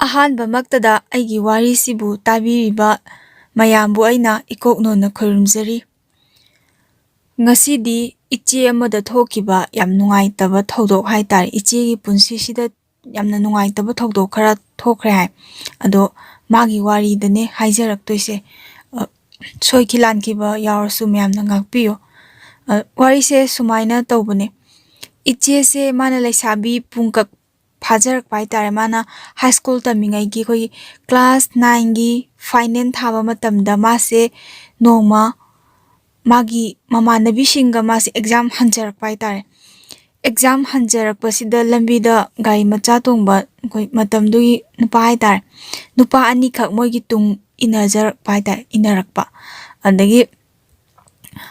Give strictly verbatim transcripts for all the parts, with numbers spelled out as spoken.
ꯑꯍꯥꯟꯕꯃꯛꯇꯗ ꯑꯩꯒꯤ ꯋꯥꯔꯤꯁꯤꯕꯨ ꯇꯥꯕꯤꯔꯤꯕ ꯃꯌꯥꯝꯕꯨ ꯑꯩꯅ ꯏꯀꯣꯛ ꯅꯣꯟꯅ ꯈꯨꯔꯨꯝꯖꯔꯤ꯫ ꯉꯁꯤꯗꯤ ꯏꯆꯦ ꯑꯃꯗ ꯊꯣꯛꯈꯤꯕ ꯌꯥꯝ ꯅꯨꯡꯉꯥꯏꯇꯕ ꯊꯧꯗꯣꯛ ꯍꯥꯏꯇꯥꯔꯦ, ꯏꯆꯦꯒꯤ ꯄꯨꯟꯁꯤꯁꯤꯗ ꯌꯥꯝꯅ ꯅꯨꯡꯉꯥꯏꯇꯕ ꯊꯧꯗꯣꯛ ꯈꯔ ꯊꯣꯛꯈ꯭ꯔꯦ ꯍꯥꯏ꯫ ꯑꯗꯣ ꯃꯥꯒꯤ ꯋꯥꯔꯤꯗꯅꯦ ꯍꯥꯏꯖꯔꯛꯇꯣꯏꯁꯦ꯫ ꯑ, ꯁꯣꯏꯈꯤ ꯂꯥꯟꯈꯤꯕ ꯌꯥꯎꯔꯁꯨ ꯃꯌꯥꯝꯅ ꯉꯥꯛꯄꯤꯌꯨ꯫ ꯑ, ꯋꯥꯔꯤꯁꯦ ꯁꯨꯃꯥꯏꯅ ꯇꯧꯕꯅꯦ꯫ ꯏꯆꯦꯁꯦ ꯃꯥꯅ ꯂꯩꯁꯥꯕꯤ ꯄꯨꯡꯀꯛ ꯐꯥꯖꯔꯛꯄ ꯍꯥꯏꯇꯥꯔꯦ꯫ ꯃꯥꯅ ꯍꯥꯏ ꯁ꯭ꯀꯨꯜ ꯇꯝꯃꯤꯉꯩꯒꯤ ꯑꯩꯈꯣꯏꯒꯤ ꯀ꯭ꯂꯥꯁ ꯅꯥꯏꯟꯒꯤ ꯐꯥꯏꯅꯦꯜ ꯊꯥꯕ ꯃꯇꯝꯗ ꯃꯥꯁꯦ ꯅꯣꯡꯃ ꯃꯥꯒꯤ ꯃꯃꯥꯟꯅꯕꯤꯁꯤꯡꯒ ꯃꯥꯁꯦ ꯑꯦꯛꯖꯥꯝ ꯍꯟꯖꯔꯛꯄ ꯍꯥꯏꯇꯥꯔꯦ꯫ ꯑꯦꯛꯖꯥꯝ ꯍꯟꯖꯔꯛꯄꯁꯤꯗ ꯂꯝꯕꯤꯗ ꯒꯥꯔꯤ ꯃꯆꯥ ꯇꯣꯡꯕ ꯑꯩꯈꯣꯏ ꯃꯇꯝꯗꯨꯒꯤ ꯅꯨꯄꯥ ꯍꯥꯏꯇꯥꯔꯦ, ꯅꯨꯄꯥ ꯑꯅꯤꯈꯛ ꯃꯣꯏꯒꯤ ꯇꯨꯡ ꯏꯟꯅꯖꯔꯛꯄ ꯍꯥꯏꯇꯥꯔꯦ, ꯏꯟꯅꯔꯛꯄ꯫ ꯑꯗꯒꯤ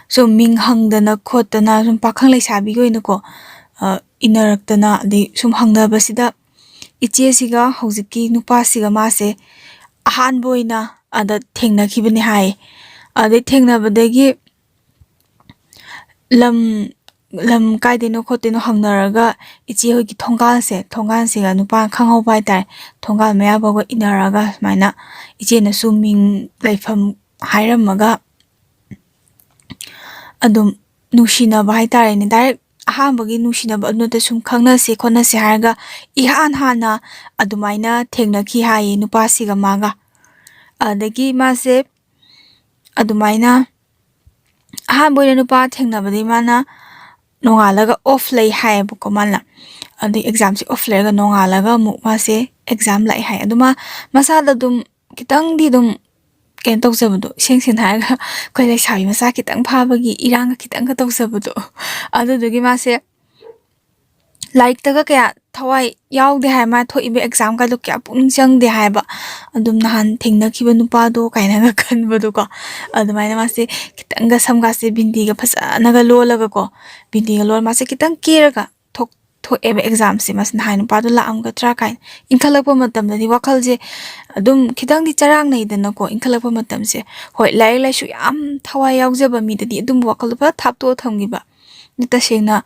ꯁꯨꯝ ꯃꯤꯡ ꯍꯪꯗꯅ ꯈꯣꯠꯇꯅ ꯁꯨꯝ ꯄꯥꯈꯪ ꯂꯩꯁꯥꯕꯤꯒꯤ ꯑꯣꯏꯅꯀꯣ, ꯑ, ꯏꯟꯅꯔꯛꯇꯅ ꯑꯗꯩ ꯁꯨꯝ ꯍꯪꯅꯕꯁꯤꯗ ꯏꯆꯦꯁꯤꯒ ꯍꯧꯖꯤꯛꯀꯤ ꯅꯨꯄꯥꯁꯤꯒ ꯃꯥꯁꯦ ꯑꯍꯥꯟꯕ ꯑꯣꯏꯅ ꯑꯗ ꯊꯦꯡꯅꯈꯤꯕꯅꯦ ꯍꯥꯏꯌꯦ꯫ ꯑꯗꯩ ꯊꯦꯡꯅꯕꯗꯒꯤ ꯂꯝ, ꯂꯝ ꯀꯥꯏꯗꯩꯅꯣ ꯈꯣꯠꯇꯩꯅꯣ ꯍꯪꯅꯔꯒ ꯏꯆꯦ ꯍꯣꯏꯒꯤ ꯊꯣꯡꯒꯥꯜꯁꯦ, ꯊꯣꯡꯒꯥꯜꯁꯤꯒ ꯅꯨꯄꯥ ꯈꯪꯍꯧꯕ ꯍꯥꯏꯇꯥꯔꯦ, ꯊꯣꯡꯒꯥꯜ ꯃꯌꯥ ꯐꯥꯎꯕ ꯏꯟꯅꯔꯒ ꯁꯨꯃꯥꯏꯅ ꯏꯆꯦꯅꯁꯨ ꯃꯤꯡ ꯂꯩꯐꯝ ꯍꯥꯏꯔꯝꯃꯒ ꯑꯗꯨꯝ ꯅꯨꯡꯁꯤꯅꯕ ꯍꯥꯏꯇꯥꯔꯦꯅꯦ, ꯗꯥꯏꯔꯦꯛ ꯑꯍꯥꯟꯕꯒꯤ ꯅꯨꯡꯁꯤꯅꯕ ꯑꯗꯨ ꯅꯠꯇꯦ, ꯁꯨꯝ ꯈꯪꯅꯁꯦ ꯈꯣꯠꯅꯁꯦ ꯍꯥꯏꯔꯒ ꯏꯍꯥꯟ ꯍꯥꯟꯅ ꯑꯗꯨꯃꯥꯏꯅ ꯊꯦꯡꯅꯈꯤ ꯍꯥꯏꯌꯦ ꯅꯨꯄꯥꯁꯤꯒ ꯃꯥꯒ꯫ ꯑꯗꯒꯤ ꯃꯥꯁꯦ ꯑꯗꯨꯃꯥꯏꯅ ꯑꯍꯥꯟꯕ ꯑꯣꯏꯅ ꯅꯨꯄꯥ ꯊꯦꯡꯅꯕꯗꯤ ꯃꯥꯅ ꯅꯣꯡꯉꯥꯜꯂꯒ ꯑꯣꯐ ꯂꯩ ꯍꯥꯏꯌꯦꯕꯀꯣ ꯃꯥꯅ꯫ ꯑꯗꯩ ꯑꯦꯛꯖꯥꯝꯁꯦ ꯑꯣꯐ ꯂꯩꯔꯒ ꯅꯣꯡꯉꯥꯜꯂꯒ ꯑꯃꯨꯛ ꯃꯥꯁꯦ ꯑꯦꯛꯖꯥꯝ ꯂꯥꯛꯑꯦ ꯍꯥꯏ꯫ ꯑꯗꯨ ꯃꯥ ꯃꯁꯥꯗ ꯑꯗꯨꯝ ꯈꯤꯇꯪꯗꯤ ꯑꯗꯨꯝ ꯀꯩꯅꯣ ꯇꯧꯖꯕꯗꯣ, ꯏꯁꯦꯡ ꯁꯦꯡꯅ ꯍꯥꯏꯔꯒ ꯑꯩꯈꯣꯏ ꯂꯩꯁꯥꯕꯤ ꯃꯆꯥ ꯈꯤꯇꯪ ꯐꯥꯕꯒꯤ ꯏꯔꯥꯡꯒ ꯈꯤꯇꯪꯒ ꯇꯧꯖꯕꯗꯣ꯫ ꯑꯗꯨꯗꯨꯒꯤ ꯃꯥꯁꯦ ꯂꯥꯏꯔꯤꯛꯇꯒ ꯀꯌꯥ ꯊꯋꯥꯏ ꯌꯥꯎꯗꯦ ꯍꯥꯏ, ꯃꯥ ꯊꯣꯛꯏꯕ ꯑꯦꯛꯖꯥꯝꯒꯗꯣ ꯀꯌꯥ ꯄꯨꯛꯅꯤꯡ ꯆꯪꯗꯦ ꯍꯥꯏꯕ꯫ ꯑꯗꯨꯝ ꯅꯍꯥꯟ ꯊꯦꯡꯅꯈꯤꯕ ꯅꯨꯄꯥꯗꯣ ꯀꯥꯏꯅꯒ ꯈꯟꯕꯗꯣꯀꯣ꯫ ꯑꯗꯨꯃꯥꯏꯅ ꯃꯥꯁꯦ ꯈꯤꯇꯪꯒ ꯁꯝꯒꯥꯁꯦ ꯕꯤꯟꯗꯤꯒ ꯐꯖꯅꯒ ꯂꯣꯜꯂꯒꯀꯣ, ꯕꯤꯟꯗꯤꯒ ꯂꯣꯜꯂ ꯃꯥꯁꯦ ꯈꯤꯇꯪ ꯀꯦꯔꯒ ꯊꯣꯛ-, ꯊꯣꯛꯑꯦꯕ ꯑꯦꯛꯖꯥꯝꯁꯦ꯫ ꯃꯥꯁꯦ ꯅꯍꯥꯟ ꯅꯨꯄꯥꯗꯣ ꯂꯥꯛꯑꯝꯒꯗ꯭ꯔꯥ ꯀꯥꯏꯅ꯫ ꯏꯟꯈꯠꯂꯛꯄ ꯃꯇꯝꯗꯗꯤ ꯋꯥꯈꯜꯁꯦ ꯑꯗꯨꯝ ꯈꯤꯇꯪꯗꯤ ꯆꯔꯥꯡꯅꯩꯗꯅꯀꯣ, ꯏꯟꯈꯠꯂꯛꯄ ꯃꯇꯝꯁꯦ꯫ ꯍꯣꯏ, ꯂꯥꯏꯔꯤꯛ ꯂꯥꯏꯁꯨ ꯌꯥꯝ ꯊꯋꯥꯏ ꯌꯥꯎꯖꯕ ꯃꯤꯗꯗꯤ ꯑꯗꯨꯝꯕ ꯋꯥꯈꯜꯗꯣ ꯐꯖ ꯊꯥꯞꯇꯣꯛꯑ ꯊꯝꯈꯤꯕ꯫ ꯇꯁꯦꯡꯅ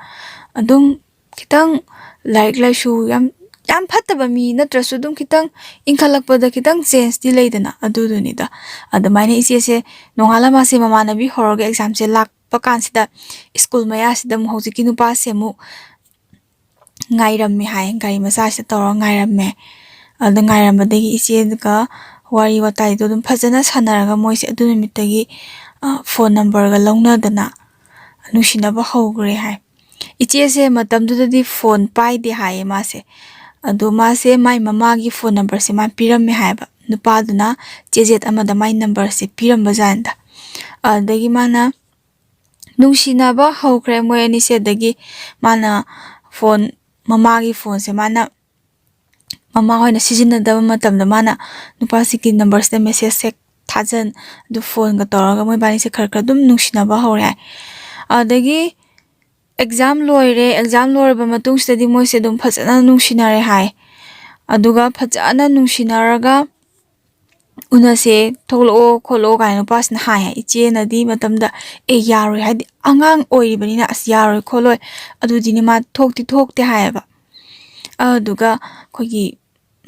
ꯑꯗꯨꯝ ꯈꯤꯇꯪ ꯂꯥꯏꯔꯤꯛ ꯂꯥꯏꯁꯨ ꯌꯥꯝ ꯌꯥꯝ ꯐꯠꯇꯕ ꯃꯤ ꯅꯠꯇ꯭ꯔꯁꯨ ꯑꯗꯨꯝ ꯈꯤꯇꯪ ꯏꯟꯈꯠꯂꯛꯄꯗ ꯈꯤꯇꯪ ꯆꯦꯟꯖꯇꯤ ꯂꯩꯗꯅ, ꯑꯗꯨꯗꯨꯅꯤꯗ꯫ ꯑꯗꯨꯃꯥꯏꯅ ꯏꯆꯦꯁꯦ ꯅꯣꯡꯉꯥꯜꯂ ꯃꯥꯁꯦ ꯃꯃꯥꯟꯅꯕꯤ ꯍꯧꯔꯒ ꯑꯦꯛꯖꯥꯝꯁꯦ ꯂꯥꯛꯄ ꯀꯥꯟꯁꯤꯗ ꯁ꯭ꯀꯨꯜ ꯃꯌꯥꯁꯤꯗ ꯑꯃꯨꯛ ꯍꯧꯖꯤꯛꯀꯤ ꯅꯨꯄꯥꯁꯦ ꯑꯃꯨꯛ ꯉꯥꯏꯔꯝꯃꯦ ꯍꯥꯏ, ꯒꯥꯔꯤ ꯃꯆꯥꯁꯤꯗ ꯇꯧꯔꯒ ꯉꯥꯏꯔꯝꯃꯦ꯫ ꯑꯗ ꯉꯥꯏꯔꯝꯕꯗꯒꯤ ꯏꯆꯦꯒ ꯋꯥꯔꯤ ꯋꯥꯇꯥꯏꯗꯣ ꯑꯗꯨꯝ ꯐꯖꯅ ꯁꯥꯟꯅꯔꯒ ꯃꯣꯏꯁꯦ ꯑꯗꯨ ꯅꯨꯃꯤꯠꯇꯒꯤ ꯐꯣꯟ ꯅꯝꯕꯔꯒ ꯂꯧꯅꯗꯅ ꯅꯨꯡꯁꯤꯅꯕ ꯍꯧꯈ꯭ꯔꯦ ꯍꯥꯏ꯫ ꯏꯆꯦꯁꯦ ꯃꯇꯝꯗꯨꯗꯗꯤ ꯐꯣꯟ ꯄꯥꯏꯗꯦ ꯍꯥꯏꯌꯦ ꯃꯥꯁꯦ꯫ ꯑꯗꯣ ꯃꯥꯁꯦ ꯃꯥꯏ ꯃꯃꯥꯒꯤ ꯐꯣꯟ ꯅꯝꯕꯔꯁꯦ ꯃꯥ ꯄꯤꯔꯝꯃꯦ ꯍꯥꯏꯌꯦꯕ, ꯅꯨꯄꯥꯗꯨꯅ ꯆꯦꯖꯦꯠ ꯑꯃꯗ ꯃꯥꯏ ꯅꯝꯕꯔꯁꯦ ꯄꯤꯔꯝꯕ ꯖꯥꯠꯅꯤꯗ꯫ ꯑꯗꯨꯗꯒꯤ ꯃꯥꯅ ꯅꯨꯡꯁꯤꯅꯕ ꯍꯧꯈ꯭ꯔꯦ ꯃꯣꯏ ꯑꯅꯤꯁꯦ꯫ ꯑꯗꯒꯤ ꯃꯥꯅ ꯐꯣꯟ, ꯃꯃꯥꯒꯤ ꯐꯣꯟꯁꯦ ꯃꯥꯅ, ꯃꯃꯥ ꯍꯣꯏꯅ ꯁꯤꯖꯤꯟꯅꯗꯕ ꯃꯇꯝꯗ ꯃꯥꯅ ꯅꯨꯄꯥꯁꯤꯒꯤ ꯅꯝꯕꯔꯁꯤꯗ ꯃꯦꯁꯦꯖꯁꯦ ꯊꯥꯖꯟ, ꯑꯗꯨ ꯐꯣꯟꯒ ꯇꯧꯔꯒ ꯃꯣꯏꯕꯥꯅꯤꯁꯦ ꯈꯔ ꯈꯔ ꯑꯗꯨꯝ ꯅꯨꯡꯁꯤꯅꯕ ꯍꯧꯔꯦ ꯍꯥꯏ꯫ ꯑꯗꯒꯤ ꯑꯦꯛꯖꯥꯝ ꯂꯣꯏꯔꯦ꯫ ꯑꯦꯛꯖꯥꯝ ꯂꯣꯏꯔꯕ ꯃꯇꯨꯡꯁꯤꯗꯗꯤ ꯃꯣꯏꯁꯦ ꯑꯗꯨꯝ ꯐꯖꯅ ꯅꯨꯡꯁꯤꯅꯔꯦ ꯍꯥꯏ꯫ ꯑꯗꯨꯒ ꯐꯖꯅ ꯅꯨꯡꯁꯤꯅꯔꯒ ꯎꯅꯁꯦ, ꯊꯣꯛꯂꯛꯑꯣ ꯈꯣꯠꯂꯛꯑꯣ ꯀꯥꯏꯅ ꯅꯨꯄꯥꯁꯤꯅ ꯍꯥꯏ ꯍꯥꯏ꯫ ꯏꯆꯦꯅꯗꯤ ꯃꯇꯝꯗ "ꯑꯦ, ꯌꯥꯔꯣꯏ, ꯍꯥꯏꯗꯤ ꯑꯉꯥꯡ ꯑꯣꯏꯔꯤꯕꯅꯤꯅ ꯑꯁ ꯌꯥꯔꯣꯏ ꯈꯣꯠꯂꯣꯏ", ꯑꯗꯨꯗꯤꯅꯦ ꯃꯥ ꯊꯣꯛꯇꯤ ꯊꯣꯛꯇꯦ ꯍꯥꯏꯌꯦꯕ꯫ ꯑꯗꯨꯗꯨꯒ ꯑꯩꯈꯣꯏꯒꯤ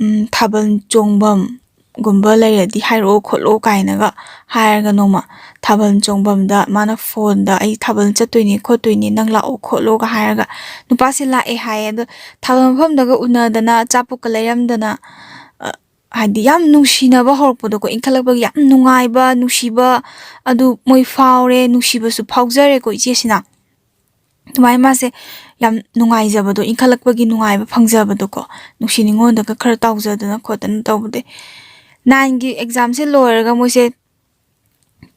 ꯎꯝ, ꯊꯥꯕꯜ ꯆꯣꯡꯐꯝꯒꯨꯝꯕ ꯂꯩꯔꯗꯤ ꯍꯥꯏꯔꯛꯑꯣ ꯈꯣꯠꯂꯣ ꯀꯥꯏꯅꯒ ꯍꯥꯏꯔꯒ ꯅꯣꯡꯃ ꯊꯥꯕꯜ ꯆꯣꯡꯐꯝꯗ ꯃꯥꯅ ꯐꯣꯟꯗ "ꯑꯩ ꯊꯥꯕꯜ ꯆꯠꯇꯣꯏꯅꯦ ꯈꯣꯠꯇꯣꯏꯅꯦ, ꯅꯪ ꯂꯥꯛꯑꯣ ꯈꯣꯠꯂꯣꯒ" ꯍꯥꯏꯔꯒ ꯅꯨꯄꯥꯁꯦ ꯂꯥꯛꯑꯦ ꯍꯥꯏꯌꯦ꯫ ꯑꯗꯣ ꯊꯥꯕꯜ ꯃꯐꯝꯗꯒ ꯎꯅꯗꯅ ꯑꯆꯥꯄꯣꯠꯀ ꯂꯩꯔꯝꯗꯅ, ꯑ, ꯍꯥꯏꯗꯤ ꯌꯥꯝ ꯅꯨꯡꯁꯤꯅꯕ ꯍꯧꯔꯛꯄꯗꯣꯀꯣ, ꯏꯟꯈꯠꯂꯛꯄꯒꯤ ꯌꯥꯝ ꯅꯨꯡꯉꯥꯏꯕ, ꯅꯨꯡꯁꯤꯕ ꯑꯗꯨ ꯃꯣꯏ ꯐꯥꯎꯔꯦ, ꯅꯨꯡꯁꯤꯕꯁꯨ ꯐꯥꯎꯖꯔꯦꯀꯣ ꯏꯆꯦꯁꯤꯅ꯫ ꯑꯗꯨꯃꯥꯏꯅ ꯃꯥꯁꯦ ꯌꯥꯝ ꯅꯨꯡꯉꯥꯏꯖꯕꯗꯣ, ꯏꯟꯈꯠꯂꯛꯄꯒꯤ ꯅꯨꯡꯉꯥꯏꯕ ꯐꯪꯖꯕꯗꯣꯀꯣ, ꯅꯨꯡꯁꯤ ꯅꯨꯡꯉꯣꯟꯗꯒ ꯈꯔ ꯇꯥꯎꯖꯗꯅ ꯈꯣꯠꯇꯅ ꯇꯧꯕꯗꯩ ꯅꯥꯏꯟꯒꯤ ꯑꯦꯛꯖꯥꯝꯁꯦ ꯂꯣꯏꯔꯒ ꯃꯣꯏꯁꯦ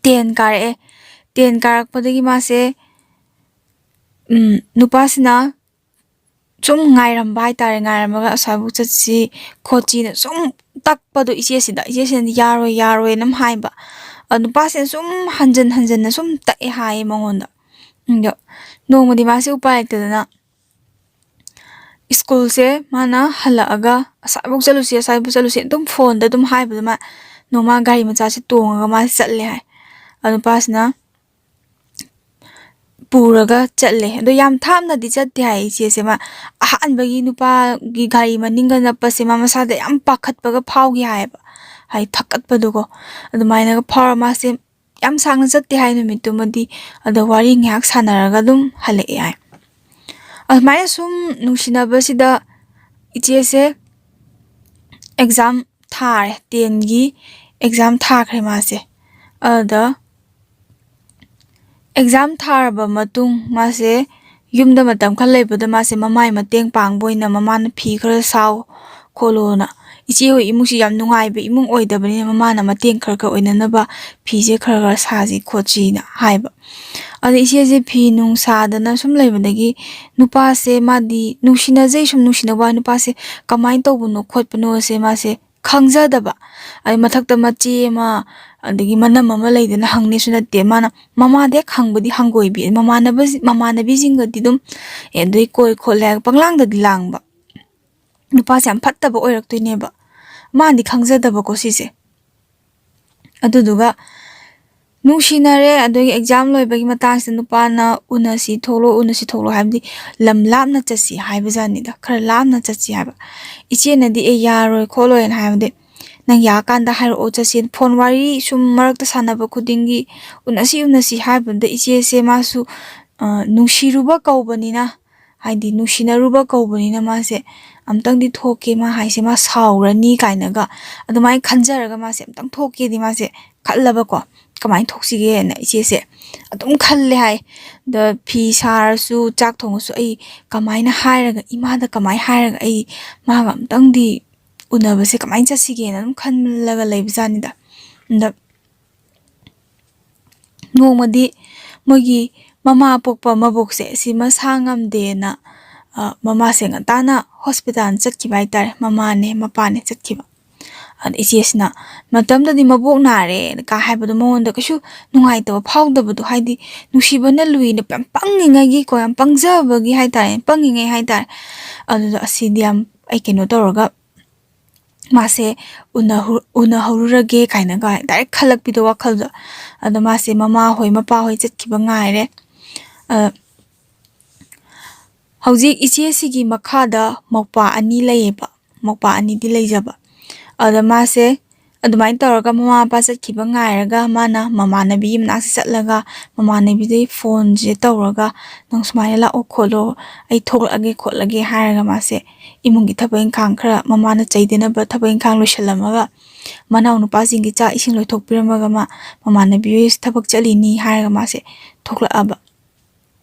ꯇꯦꯟ ꯀꯥꯔꯛꯑꯦ꯫ ꯇꯦꯟ ꯀꯥꯔꯛꯄꯗꯒꯤ ꯃꯥꯁꯦ, ꯎꯝ, ꯅꯨꯄꯥꯁꯤꯅ ꯁꯨꯝ ꯉꯥꯏꯔꯝꯕ ꯍꯥꯏꯇꯥꯔꯦ, ꯉꯥꯏꯔꯝꯃꯒ "ꯑꯁ꯭ꯋꯥꯏꯐꯥꯎ ꯆꯠꯁꯤ ꯈꯣꯠꯁꯤꯅ" ꯁꯨꯝ ꯇꯛꯄꯗꯣ ꯏꯆꯦꯁꯤꯗ, ꯏꯆꯦꯁꯤꯅ "ꯌꯥꯔꯣꯏ, ꯌꯥꯔꯣꯏꯅ" ꯑꯗꯨꯝ ꯍꯥꯏꯕ꯫ ꯑꯗꯣ ꯅꯨꯄꯥꯁꯤꯅ ꯁꯨꯝ ꯍꯟꯖꯟ ꯍꯟꯖꯟꯅ ꯁꯨꯝ ꯇꯛꯑꯦ ꯍꯥꯏꯌꯦ ꯃꯉꯣꯟꯗ꯫ ꯑꯗꯣ ꯅꯣꯡꯃꯗꯤ ꯃꯥꯁꯦ ꯎꯄꯥꯏ ꯂꯩꯇꯗꯅ ꯁ꯭ꯀꯨꯜꯁꯦ ꯃꯥꯅ ꯍꯜꯂꯛꯑꯒ "ꯑꯁ꯭ꯋꯥꯏꯐꯥꯎ ꯆꯠꯂꯨꯁꯤ, ꯑꯁ꯭ꯋꯥꯏꯐꯥꯎ ꯆꯠꯂꯨꯁꯤ" ꯑꯗꯨꯝ ꯐꯣꯟꯗ ꯑꯗꯨꯝ ꯍꯥꯏꯕꯗ ꯃꯥ ꯅꯣꯡꯃ ꯒꯥꯔꯤ ꯃꯆꯥꯁꯦ ꯇꯣꯡꯉꯒ ꯃꯥꯁꯦ ꯆꯠꯂꯦ ꯍꯥꯏ꯫ ꯑꯗꯣ ꯅꯨꯄꯥꯁꯤꯅ ꯄꯨꯔꯒ ꯆꯠꯂꯦ꯫ ꯑꯗꯣ ꯌꯥꯝ ꯊꯥꯞꯅꯗꯤ ꯆꯠꯇꯦ ꯍꯥꯏ ꯏꯆꯦꯁꯦ꯫ ꯃꯥ ꯑꯍꯥꯟꯕꯒꯤ ꯅꯨꯄꯥꯒꯤ ꯒꯥꯔꯤ ꯃꯅꯤꯡꯒ ꯅꯞꯄꯁꯦ ꯃꯥ ꯃꯁꯥꯗ ꯌꯥꯝ ꯄꯥꯈꯠꯄꯒ ꯐꯥꯎꯈꯤ ꯍꯥꯏꯌꯦꯕ, ꯍꯥꯏꯗꯤ ꯊꯛꯀꯠꯄꯗꯨꯀꯣ꯫ ꯑꯗꯨꯃꯥꯏꯅꯒ ꯐꯥꯎꯔ ꯃꯥꯁꯦ ꯌꯥꯝ ꯁꯥꯡꯅ ꯆꯠꯇꯦ ꯍꯥꯏ ꯅꯨꯃꯤꯠꯇꯨꯃꯗꯤ꯫ ꯑꯗꯣ ꯋꯥꯔꯤ ꯉꯥꯏꯍꯥꯛ ꯁꯥꯟꯅꯔꯒ ꯑꯗꯨꯝ ꯍꯜꯂꯛꯑꯦ ꯍꯥꯏ꯫ ꯑꯗꯨꯃꯥꯏꯅ ꯁꯨꯝ ꯅꯨꯡꯁꯤꯅꯕꯁꯤꯗ ꯏꯆꯦꯁꯦ ꯑꯦꯛꯖꯥꯝ ꯊꯥꯔꯦ, ꯇꯦꯟꯒꯤ ꯑꯦꯛꯖꯥꯝ ꯊꯥꯈ꯭ꯔꯦ ꯃꯥꯁꯦ꯫ ꯑꯗꯨꯗ ꯑꯦꯛꯖꯥꯝ ꯊꯥꯔꯕ ꯃꯇꯨꯡ ꯃꯥꯁꯦ ꯌꯨꯝꯗ ꯃꯇꯝ ꯈꯔ ꯂꯩꯕꯗ ꯃꯥꯁꯦ ꯃꯃꯥꯏ ꯃꯇꯦꯡ ꯄꯥꯡꯕ ꯑꯣꯏꯅ ꯃꯃꯥꯅ ꯐꯤ ꯈꯔ ꯁꯥꯎ ꯈꯣꯠꯂꯣꯅ, ꯏꯆꯦ ꯍꯣꯏ ꯏꯃꯨꯡꯁꯤ ꯌꯥꯝ ꯅꯨꯡꯉꯥꯏꯕ ꯏꯃꯨꯡ ꯑꯣꯏꯗꯕꯅꯤꯅ ꯃꯃꯥꯅ ꯃꯇꯦꯡ ꯈꯔ ꯈꯔ ꯑꯣꯏꯅꯅꯕ ꯐꯤꯁꯦ ꯈꯔ ꯈꯔ ꯁꯥꯁꯤ ꯈꯣꯠꯁꯤꯅ ꯍꯥꯏꯕ꯫ ꯑꯗ ꯏꯆꯦꯁꯦ ꯐꯤ ꯅꯨꯡ ꯁꯥꯗꯅ ꯁꯨꯝ ꯂꯩꯕꯗꯒꯤ ꯅꯨꯄꯥꯁꯦ, ꯃꯥꯗꯤ ꯅꯨꯡꯁꯤꯅꯖꯩ, ꯁꯨꯝ ꯅꯨꯡꯁꯤꯅꯕ ꯋꯥ, ꯅꯨꯄꯥꯁꯦ ꯀꯃꯥꯏꯅ ꯇꯧꯕꯅꯣ ꯈꯣꯠꯄꯅꯣꯁꯦ ꯃꯥꯁꯦ ꯈꯪꯖꯗꯕ꯫ ꯑꯗꯩ ꯃꯊꯛꯇ ꯃꯆꯦ ꯑꯃ, ꯑꯗꯒꯤ ꯃꯅꯝ ꯑꯃ ꯂꯩꯗꯅ, ꯍꯪꯅꯦꯁꯨ ꯅꯠꯇꯦ꯫ ꯃꯥꯅ ꯃꯃꯥꯗ ꯍꯦꯛ ꯍꯪꯕꯗꯤ ꯍꯪꯒꯣꯏꯕꯤ, ꯃꯃꯥꯟꯅꯕ ꯃꯃꯥꯟꯅꯕꯤꯁꯤꯡꯒꯗꯤ ꯑꯗꯨꯝ, ꯑꯦ, ꯑꯗꯩ ꯀꯣꯏ ꯈꯣꯠꯂꯦ ꯍꯥꯏꯔꯒ ꯄꯪꯂꯥꯡꯗꯗꯤ ꯂꯥꯡꯕ꯫ ꯅꯨꯄꯥꯁꯦ ꯌꯥꯝ ꯐꯠꯇꯕ ꯑꯣꯏꯔꯛꯇꯣꯏꯅꯦꯕ꯫ ꯃꯥꯅꯗꯤ ꯈꯪꯖꯗꯕꯀꯣ ꯁꯤꯁꯦ꯫ ꯑꯗꯨꯗꯨꯒ ꯅꯨꯡꯁꯤꯅꯔꯦ, ꯑꯗꯨꯒꯤ ꯑꯦꯛꯖꯥꯝ ꯂꯣꯏꯕꯒꯤ ꯃꯇꯥꯡꯁꯤꯗ ꯅꯨꯄꯥꯅ "ꯎꯅꯁꯤ ꯊꯣꯛꯂꯣ, ꯎꯅꯁꯤ ꯊꯣꯛꯂꯣ" ꯍꯥꯏꯕꯗꯤ ꯂꯝ ꯂꯥꯞꯅ ꯆꯠꯁꯤ ꯍꯥꯏꯕꯖꯥꯠꯅꯤꯗ, ꯈꯔ ꯂꯥꯞꯅ ꯆꯠꯁꯤ ꯍꯥꯏꯕ꯫ ꯏꯆꯦꯅꯗꯤ "ꯑꯦ, ꯌꯥꯔꯣꯏ ꯈꯣꯠꯂꯣꯏꯅ" ꯍꯥꯏꯕꯗꯤ "ꯅꯪ ꯌꯥꯔꯀꯥꯟꯗ ꯍꯥꯏꯔꯛꯑꯣ, ꯆꯠꯁꯤ"꯫ ꯐꯣꯟ ꯋꯥꯔꯤ ꯁꯨꯝ ꯃꯔꯛꯇ ꯁꯥꯟꯅꯕ ꯈꯨꯗꯤꯡꯒꯤ "ꯎꯅꯁꯤ, ꯎꯅꯁꯤ" ꯍꯥꯏꯕꯗ ꯏꯆꯦꯁꯦ ꯃꯥꯁꯨ, ꯑ, ꯅꯨꯡꯁꯤꯔꯨꯕ ꯀꯧꯕꯅꯤꯅ, ꯍꯥꯏꯗꯤ ꯅꯨꯡꯁꯤꯅꯔꯨꯕ ꯀꯧꯕꯅꯤꯅ ꯃꯥꯁꯦ "ꯑꯝꯇꯪꯗꯤ ꯊꯣꯛꯀꯦ ꯃꯥ ꯍꯥꯏꯁꯦ, ꯃꯥ ꯁꯥꯎꯔꯅꯤ" ꯀꯥꯏꯅꯒ ꯑꯗꯨꯃꯥꯏꯅ ꯈꯟꯖꯔꯒ ꯃꯥꯁꯦ "ꯑꯝꯇꯪ ꯊꯣꯛꯀꯦꯗꯤ" ꯃꯥꯁꯦ ꯈꯜꯂꯕꯀꯣ꯫ "ꯀꯃꯥꯏꯅ ꯊꯣꯛꯁꯤꯒꯦꯅ" ꯏꯆꯦꯁꯦ ꯑꯗꯨꯝ ꯈꯜꯂꯦ ꯍꯥꯏ꯫ ꯑꯗ ꯐꯤ ꯁꯥꯔꯁꯨ, ꯆꯥꯛ ꯊꯣꯡꯉꯁꯨ, "ꯑꯩ ꯀꯃꯥꯏꯅ ꯍꯥꯏꯔꯒ, ꯏꯃꯥꯗ ꯀꯃꯥꯏꯅ ꯍꯥꯏꯔꯒ ꯑꯩ ꯃꯥꯒ ꯑꯝꯇꯪꯗꯤ ꯎꯅꯕꯁꯦ ꯀꯃꯥꯏꯅ ꯆꯠꯁꯤꯒꯦꯅ" ꯑꯗꯨꯝ ꯈꯜꯂꯒ ꯂꯩꯕꯖꯥꯠꯅꯤꯗ꯫ ꯑꯗ ꯅꯣꯡꯃꯗꯤ ꯃꯣꯏꯒꯤ ꯃꯃꯥ ꯄꯣꯛꯄ ꯃꯕꯣꯛꯁꯦ ꯁꯤ ꯃꯁꯥ ꯉꯝꯗꯦꯅ, ꯑ, ꯃꯃꯥꯁꯦ ꯉꯟꯇꯥꯅ ꯍꯣꯁꯄꯤꯇꯥꯜ ꯆꯠꯈꯤꯕ ꯍꯥꯏꯇꯥꯔꯦ꯫ ꯃꯃꯥꯅꯦ ꯃꯄꯥꯅꯦ ꯆꯠꯈꯤꯕ꯫ ꯑꯗ ꯏꯆꯦꯁꯤꯅ ꯃꯇꯝꯗꯨꯗꯤ ꯃꯕꯣꯛ ꯅꯥꯔꯦ ꯀꯥ ꯍꯥꯏꯕꯗꯣ ꯃꯉꯣꯟꯗ ꯀꯩꯁꯨ ꯅꯨꯡꯉꯥꯏꯇꯕ ꯐꯥꯎꯗꯕꯗꯣ, ꯍꯥꯏꯗꯤ ꯅꯨꯡꯁꯤꯕꯅ ꯂꯨꯏꯅ ꯌꯥꯝ ꯄꯪꯉꯤꯉꯩꯒꯤꯀꯣ, ꯌꯥꯝ ꯄꯪꯖꯕꯒꯤ ꯍꯥꯏꯇꯥꯔꯦ, ꯄꯪꯉꯤꯉꯩ ꯍꯥꯏꯇꯥꯔꯦ꯫ ꯑꯗꯨꯗ "ꯑꯁꯤꯗꯤ ꯌꯥꯝ, ꯑꯩ ꯀꯩꯅꯣ ꯇꯧꯔꯒ ꯃꯥꯁꯦ ꯎꯅꯍꯧ-, ꯎꯅꯍꯧꯔꯨꯔꯒꯦ" ꯀꯥꯏꯅꯒ ꯗꯥꯏꯔꯦꯛ ꯈꯜꯂꯛꯄꯤꯗꯣ ꯋꯥꯈꯜꯗꯣ꯫ ꯑꯗꯣ ꯃꯥꯁꯦ ꯃꯃꯥ ꯍꯣꯏ ꯃꯄꯥ ꯍꯣꯏ ꯆꯠꯈꯤꯕ ꯉꯥꯏꯔꯦ꯫ ꯑ, ꯍꯧꯖꯤꯛ ꯏꯆꯦꯁꯤꯒꯤ ꯃꯈꯥꯗ ꯃꯧꯄ꯭ꯋꯥ ꯑꯅꯤ ꯂꯩꯌꯦꯕ꯫ ꯃꯧꯄ꯭ꯋꯥ ꯑꯅꯤꯗꯤ ꯂꯩꯖꯕ꯫ ꯑꯗ ꯃꯥꯁꯦ ꯑꯗꯨꯃꯥꯏꯅ ꯇꯧꯔꯒ ꯃꯃꯥ ꯃꯄꯥ ꯆꯠꯈꯤꯕ ꯉꯥꯏꯔꯒ ꯃꯥꯅ ꯃꯃꯥꯟꯅꯕꯤꯒꯤ ꯃꯅꯥꯛꯁꯦ ꯆꯠꯂꯒ ꯃꯃꯥꯟꯅꯕꯤꯗꯩ ꯐꯣꯟꯁꯦ ꯇꯧꯔꯒ, "ꯅꯪ ꯁꯨꯃꯥꯏꯅ ꯂꯥꯛꯑꯣ ꯈꯣꯠꯂꯣ, ꯑꯩ ꯊꯣꯛꯂꯛꯑꯒꯦ ꯈꯣꯠꯂꯒꯦ" ꯍꯥꯏꯔꯒ ꯃꯥꯁꯦ ꯏꯃꯨꯡꯒꯤ ꯊꯕꯛ ꯏꯪꯈꯥꯡ ꯈꯔ, ꯃꯃꯥꯅ ꯆꯩꯗꯅꯕ ꯊꯕꯛ ꯏꯪꯈꯥꯡ ꯂꯣꯏꯁꯤꯜꯂꯝꯃꯒ, ꯃꯅꯥꯎ ꯅꯨꯄꯥꯁꯤꯡꯒꯤ ꯆꯥꯛ ꯏꯁꯤꯡ ꯂꯣꯏꯊꯣꯛꯄꯤꯔꯝꯃꯒ ꯃꯥ ꯃꯃꯥꯟꯅꯕꯤ ꯍꯣꯏ ꯊꯕꯛ ꯆꯠꯂꯤꯅꯤ ꯍꯥꯏꯔꯒ ꯃꯥꯁꯦ ꯊꯣꯛꯂꯛꯑꯕ꯫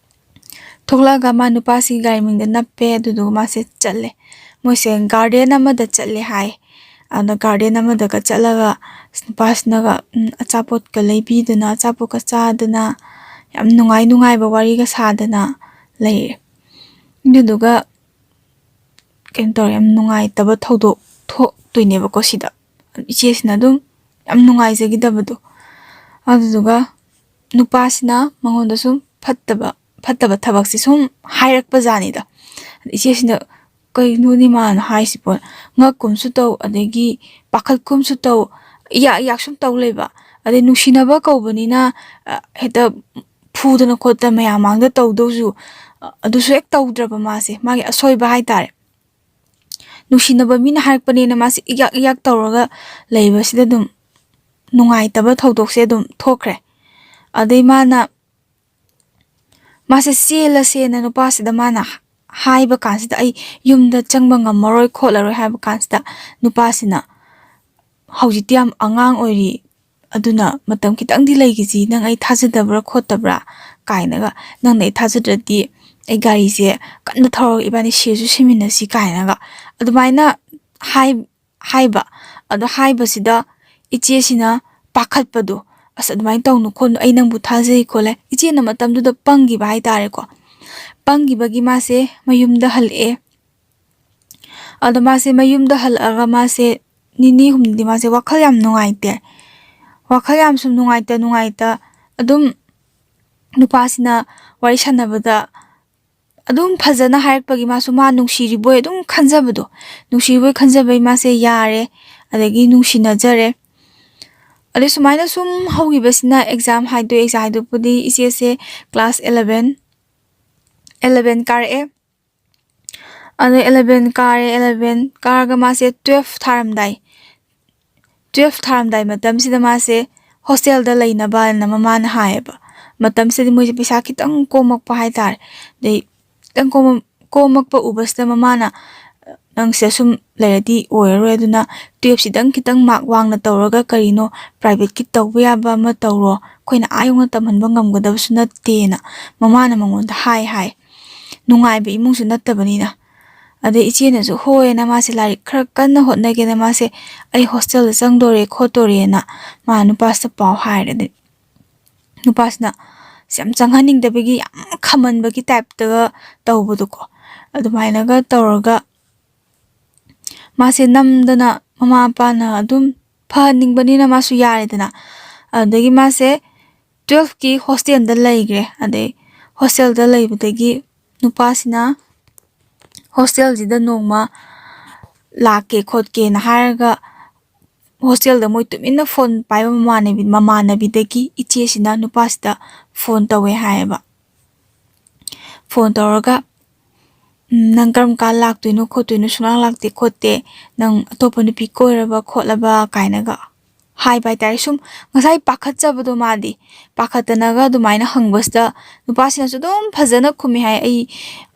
ꯊꯣꯛꯂꯛꯑꯒ ꯃꯥ ꯅꯨꯄꯥꯁꯤꯒꯤ ꯒꯥꯔꯤ ꯃꯅꯤꯡꯗ ꯅꯞꯄꯦ, ꯑꯗꯨꯗꯨꯒ ꯃꯥꯁꯦ ꯆꯠꯂꯦ꯫ ꯃꯣꯏꯁꯦ ꯒꯥꯔꯗꯦꯟ ꯑꯃꯗ ꯆꯠꯂꯦ ꯍꯥꯏ꯫ ꯑꯗ ꯒꯥꯔꯗꯦꯟ ꯑꯃꯗꯒ ꯆꯠꯂꯒ ꯅꯨꯄꯥꯁꯤꯅꯒ, ꯎꯝ, ꯑꯆꯥꯄꯣꯠꯀ ꯂꯩꯕꯤꯗꯅ, ꯑꯆꯥꯄꯣꯠꯀ ꯆꯥꯗꯅ, ꯌꯥꯝ ꯅꯨꯡꯉꯥꯏ ꯅꯨꯡꯉꯥꯏꯕ ꯋꯥꯔꯤꯒ ꯁꯥꯗꯅ ꯂꯩꯔꯦ꯫ ꯑꯗꯨꯗꯨꯒ ꯀꯩꯅꯣ ꯇꯧꯔꯦ, ꯌꯥꯝ ꯅꯨꯡꯉꯥꯏꯇꯕ ꯊꯧꯗꯣꯛ ꯊꯣꯛꯇꯣꯏꯅꯦꯕꯀꯣ ꯁꯤꯗ꯫ ꯏꯆꯦꯁꯤꯅ ꯑꯗꯨꯝ ꯌꯥꯝ ꯅꯨꯡꯉꯥꯏꯖꯈꯤꯗꯕꯗꯣ꯫ ꯑꯗꯨꯗꯨꯒ ꯅꯨꯄꯥꯁꯤꯅ ꯃꯉꯣꯟꯗ ꯁꯨꯝ ꯐꯠꯇꯕ, ꯐꯠꯇꯕ ꯊꯕꯛꯁꯦ ꯁꯨꯝ ꯍꯥꯏꯔꯛꯄ ꯖꯥꯠꯅꯤꯗ꯫ ꯏꯆꯦꯁꯤꯅ, "ꯀꯩꯅꯣꯅꯦ ꯃꯥꯅ ꯍꯥꯏꯁꯤꯕꯣ? ꯉꯛꯀꯨꯝꯁꯨ ꯇꯧ, ꯑꯗꯒꯤ ꯄꯥꯈꯠꯀꯨꯝꯁꯨ ꯇꯧ, ꯏꯌꯥꯛ ꯏꯌꯥꯛ ꯁꯨꯝ ꯇꯧ ꯂꯩꯕ꯫ ꯑꯗꯩ ꯅꯨꯡꯁꯤꯅꯕ ꯀꯧꯕꯅꯤꯅ, ꯑ, ꯍꯦꯛꯇ ꯐꯨꯗꯅ ꯈꯣꯠꯇꯅ ꯃꯌꯥꯝ ꯃꯥꯡꯗ ꯇꯧꯗꯧꯁꯨ, ꯑ, ꯑꯗꯨꯁꯨ ꯍꯦꯛ ꯇꯧꯗ꯭ꯔꯕ ꯃꯥꯁꯦ, ꯃꯥꯒꯤ ꯑꯁꯣꯏꯕ ꯍꯥꯏꯇꯥꯔꯦ꯫ ꯅꯨꯡꯁꯤꯅꯕ ꯃꯤꯅ ꯍꯥꯏꯔꯛꯄꯅꯦꯅ ꯃꯥꯁꯦ ꯏꯌꯥꯛ ꯏꯌꯥꯛ ꯇꯧꯔꯒ ꯂꯩꯕꯁꯤꯗ ꯑꯗꯨꯝ ꯅꯨꯡꯉꯥꯏꯇꯕ ꯊꯧꯗꯣꯛꯁꯦ ꯑꯗꯨꯝ ꯊꯣꯛꯈ꯭ꯔꯦ꯫ ꯑꯗꯩ ꯃꯥꯅ, ꯃꯥꯁꯦ ꯆꯦꯜꯂꯁꯦꯅ ꯅꯨꯄꯥꯁꯤꯗ ꯃꯥꯅ ꯍꯥꯏꯕ ꯀꯥꯟꯁꯤꯗ, "ꯑꯩ ꯌꯨꯝꯗ ꯆꯪꯕ ꯉꯝꯃꯔꯣꯏ ꯈꯣꯠꯂꯔꯣꯏ" ꯍꯥꯏꯕ ꯀꯥꯟꯁꯤꯗ, ꯅꯨꯄꯥꯁꯤꯅ, "ꯍꯧꯖꯤꯛꯇꯤ ꯌꯥꯝ ꯑꯉꯥꯡ ꯑꯣꯏꯔꯤ, ꯑꯗꯨꯅ ꯃꯇꯝ ꯈꯤꯇꯪꯗꯤ ꯂꯩꯈꯤꯁꯤ, ꯅꯪ ꯑꯩ ꯊꯥꯖꯗꯕ꯭ꯔꯥ ꯈꯣꯠꯇꯕ꯭ꯔꯥ?" ꯀꯥꯏꯅꯒ, "ꯅꯪꯅ ꯑꯩ ꯊꯥꯖꯗ꯭ꯔꯗꯤ ꯑꯩ ꯒꯥꯔꯤꯁꯦ ꯀꯟꯅ ꯊꯧꯔꯒ ꯏꯕꯥꯅꯤ ꯁꯤꯔꯁꯨ ꯁꯤꯃꯤꯟꯅꯁꯤ" ꯀꯥꯏꯅꯒ ꯑꯗꯨꯃꯥꯏꯅ ꯍꯥꯏ-, ꯍꯥꯏꯕ꯫ ꯑꯗꯣ ꯍꯥꯏꯕꯁꯤꯗ ꯏꯆꯦꯁꯤꯅ ꯄꯥꯈꯠꯄꯗꯣ, "ꯑꯁ, ꯑꯗꯨꯃꯥꯏꯅ ꯇꯧꯅꯨ ꯈꯣꯠꯅꯨ, ꯑꯩ ꯅꯪꯕꯨ ꯊꯥꯖꯩ ꯈꯣꯠꯂꯦ"꯫ ꯏꯆꯦꯅ ꯃꯇꯝꯗꯨꯗ ꯄꯪꯈꯤꯕ ꯍꯥꯏꯇꯥꯔꯦꯀꯣ꯫ ꯄꯪꯈꯤꯕꯒꯤ ꯃꯥꯁꯦ ꯃꯌꯨꯝꯗ ꯍꯜꯂꯛꯑꯦ꯫ ꯑꯗꯣ ꯃꯥꯁꯦ ꯃꯌꯨꯝꯗ ꯍꯜꯂꯛꯑꯒ ꯃꯥꯁꯦ ꯅꯤꯅꯤ ꯍꯨꯝꯅꯤꯗꯤ ꯃꯥꯁꯦ ꯋꯥꯈꯜ ꯌꯥꯝ ꯅꯨꯡꯉꯥꯏꯇꯦ꯫ ꯋꯥꯈꯜ ꯌꯥꯝ ꯁꯨꯝ ꯅꯨꯡꯉꯥꯏꯇ ꯅꯨꯡꯉꯥꯏꯇ ꯑꯗꯨꯝ ꯅꯨꯄꯥꯁꯤꯅ ꯋꯥꯔꯤ ꯁꯥꯟꯅꯕꯗ ꯑꯗꯨꯝ ꯐꯖꯅ ꯍꯥꯏꯔꯛꯄꯒꯤ ꯃꯥꯁꯨ ꯃꯥ ꯅꯨꯡꯁꯤꯔꯤꯕꯣꯏ ꯑꯗꯨꯝ ꯈꯟꯖꯕꯗꯣ, ꯅꯨꯡꯁꯤꯔꯤꯕꯣꯏ ꯈꯟꯖꯕꯩ ꯃꯥꯁꯦ ꯌꯥꯔꯦ, ꯑꯗꯒꯤ ꯅꯨꯡꯁꯤꯅꯖꯔꯦ꯫ ꯑꯗꯩ ꯁꯨꯃꯥꯏꯅ ꯁꯨꯝ ꯍꯧꯈꯤꯕꯁꯤꯅ, ꯑꯦꯛꯖꯥꯝ ꯍꯥꯏꯗꯣꯛꯑꯦ, ꯑꯦꯛꯖꯥꯝ ꯍꯥꯏꯗꯣꯛꯄꯗꯤ ꯏꯆꯦꯁꯦ ꯀ꯭ꯂꯥꯁ ꯑꯦꯂꯚꯦꯟ, ꯑꯦꯂꯚꯦꯟ ꯀꯥꯔꯛꯑꯦ꯫ ꯑꯗꯩ ꯑꯦꯂꯚꯦꯟ ꯀꯥꯔꯦ, ꯑꯦꯂꯚꯦꯟ ꯀꯥꯔꯒ ꯃꯥꯁꯦ ꯇꯨꯋꯦꯜꯐ ꯊꯥꯔꯝꯗꯥꯏ, ꯇꯨꯋꯦꯜꯐ ꯊꯥꯔꯝꯗꯥꯏ ꯃꯇꯝꯁꯤꯗ ꯃꯥꯁꯦ ꯍꯣꯁꯇꯦꯜꯗ ꯂꯩꯅꯕꯅ ꯃꯃꯥꯅ ꯍꯥꯏꯌꯦꯕ꯫ ꯃꯇꯝꯁꯤꯗꯗꯤ ꯃꯣꯏꯁꯦ ꯄꯩꯁꯥ ꯈꯤꯇꯪ ꯀꯣꯝꯃꯛꯄ ꯍꯥꯏꯇꯥꯔꯦ꯫ ꯑꯗꯩ ꯈꯤꯇꯪ ꯀꯣꯝꯃ-, ꯀꯣꯝꯃꯛꯄ ꯎꯕꯁꯤꯗ ꯃꯃꯥꯅ, "ꯅꯪꯁꯦ ꯁꯨꯝ ꯂꯩꯔꯗꯤ ꯑꯣꯏꯔꯔꯣꯏ, ꯑꯗꯨꯅ ꯇꯨꯋꯦꯜꯐꯁꯤꯗꯪ ꯈꯤꯇꯪ ꯃꯥꯔꯛ ꯋꯥꯡꯅ ꯇꯧꯔꯒ ꯀꯔꯤꯅꯣ ꯄ꯭ꯔꯥꯏꯚꯦꯠꯀꯤ ꯇꯧꯕ ꯌꯥꯕ ꯑꯃ ꯇꯧꯔꯣ, ꯑꯩꯈꯣꯏꯅ ꯑꯥ ꯌꯧꯅ ꯇꯝꯍꯟꯕ ꯉꯝꯒꯗꯕꯁꯨ ꯅꯠꯇꯦꯅ" ꯃꯃꯥꯅ ꯃꯉꯣꯟꯗ ꯍꯥꯏ ꯍꯥꯏ꯫ ꯅꯨꯡꯉꯥꯏꯕ ꯏꯃꯨꯡꯁꯨ ꯅꯠꯇꯕꯅꯤꯅ꯫ ꯑꯗꯩ ꯏꯆꯦꯅꯁꯨ ꯍꯣꯏꯅ ꯃꯥꯁꯦ ꯂꯥꯏꯔꯤꯛ ꯈꯔ ꯀꯟꯅ ꯍꯣꯠꯅꯒꯦꯅ ꯃꯥꯁꯦ, "ꯑꯩ ꯍꯣꯁꯇꯦꯜꯗ ꯆꯪꯗꯣꯔꯦ ꯈꯣꯠꯇꯣꯔꯦꯅ" ꯃꯥ ꯅꯨꯄꯥꯁꯤꯗ ꯄꯥꯎ ꯍꯥꯏꯔꯦ꯫ ꯑꯗꯩ ꯅꯨꯄꯥꯁꯤꯅ ꯌꯥꯝ ꯆꯪꯍꯟꯅꯤꯡꯗꯕꯒꯤ, ꯌꯥꯝ ꯈꯝꯃꯟꯕꯒꯤ ꯇꯥꯏꯞꯇꯒ ꯇꯧꯕꯗꯣꯀꯣ, ꯑꯗꯨꯃꯥꯏꯅꯒ ꯇꯧꯔꯒ ꯃꯥꯁꯦ ꯅꯝꯗꯅ, ꯃꯃꯥ ꯃꯄꯥꯅ ꯑꯗꯨꯝ ꯐꯍꯟꯅꯤꯡꯕꯅꯤꯅ ꯃꯥꯁꯨ ꯌꯥꯔꯦꯗꯅ꯫ ꯑꯗꯨꯗꯒꯤ ꯃꯥꯁꯦ ꯇꯨꯋꯦꯜꯐꯀꯤ ꯍꯣꯁꯇꯦꯜꯗ ꯂꯩꯈ꯭ꯔꯦ꯫ ꯑꯗꯩ ꯍꯣꯁꯇꯦꯜꯗ ꯂꯩꯕꯗꯒꯤ ꯅꯨꯄꯥꯁꯤꯅ ꯍꯣꯁꯇꯦꯜꯁꯤꯗ ꯅꯣꯡꯃ ꯂꯥꯛꯀꯦ ꯈꯣꯠꯀꯦꯅ ꯍꯥꯏꯔꯒ, ꯍꯣꯁꯇꯦꯜꯗ ꯃꯣꯏ ꯇꯨꯃꯤꯟꯅ ꯐꯣꯟ ꯄꯥꯏꯕ ꯃꯃꯥꯟꯅꯕꯤ-, ꯃꯃꯥꯟꯅꯕꯤꯗꯒꯤ ꯏꯆꯦꯁꯤꯅ ꯅꯨꯄꯥꯁꯤꯗ ꯐꯣꯟ ꯇꯧꯋꯦ ꯍꯥꯏꯌꯦꯕ꯫ ꯐꯣꯟ ꯇꯧꯔꯒ, "ꯎꯝ, ꯅꯪ ꯀꯔꯝ ꯀꯥꯟ ꯂꯥꯛꯇꯣꯏꯅꯣ ꯈꯣꯠꯇꯣꯏꯅꯣ, ꯁꯨꯡꯂꯥꯛ ꯂꯥꯛꯇꯦ ꯈꯣꯠꯇꯦ, ꯅꯪ ꯑꯇꯣꯞꯄ ꯅꯨꯄꯤ ꯀꯣꯏꯔꯕ ꯈꯣꯠꯂꯕ?" ꯀꯥꯏꯅꯒ ꯍꯥꯏꯕ ꯍꯥꯏꯇꯥꯔꯦ꯫ ꯁꯨꯝ ꯉꯁꯥꯏ ꯄꯥꯈꯠꯆꯕꯗꯣ ꯃꯥꯗꯤ, ꯄꯥꯈꯠꯇꯅꯒ ꯑꯗꯨꯃꯥꯏꯅ ꯍꯪꯕꯁꯤꯗ ꯅꯨꯄꯥꯁꯤꯅꯁꯨ ꯑꯗꯨꯝ ꯐꯖꯅ ꯈꯨꯝꯃꯤ ꯍꯥꯏ, "ꯑꯩ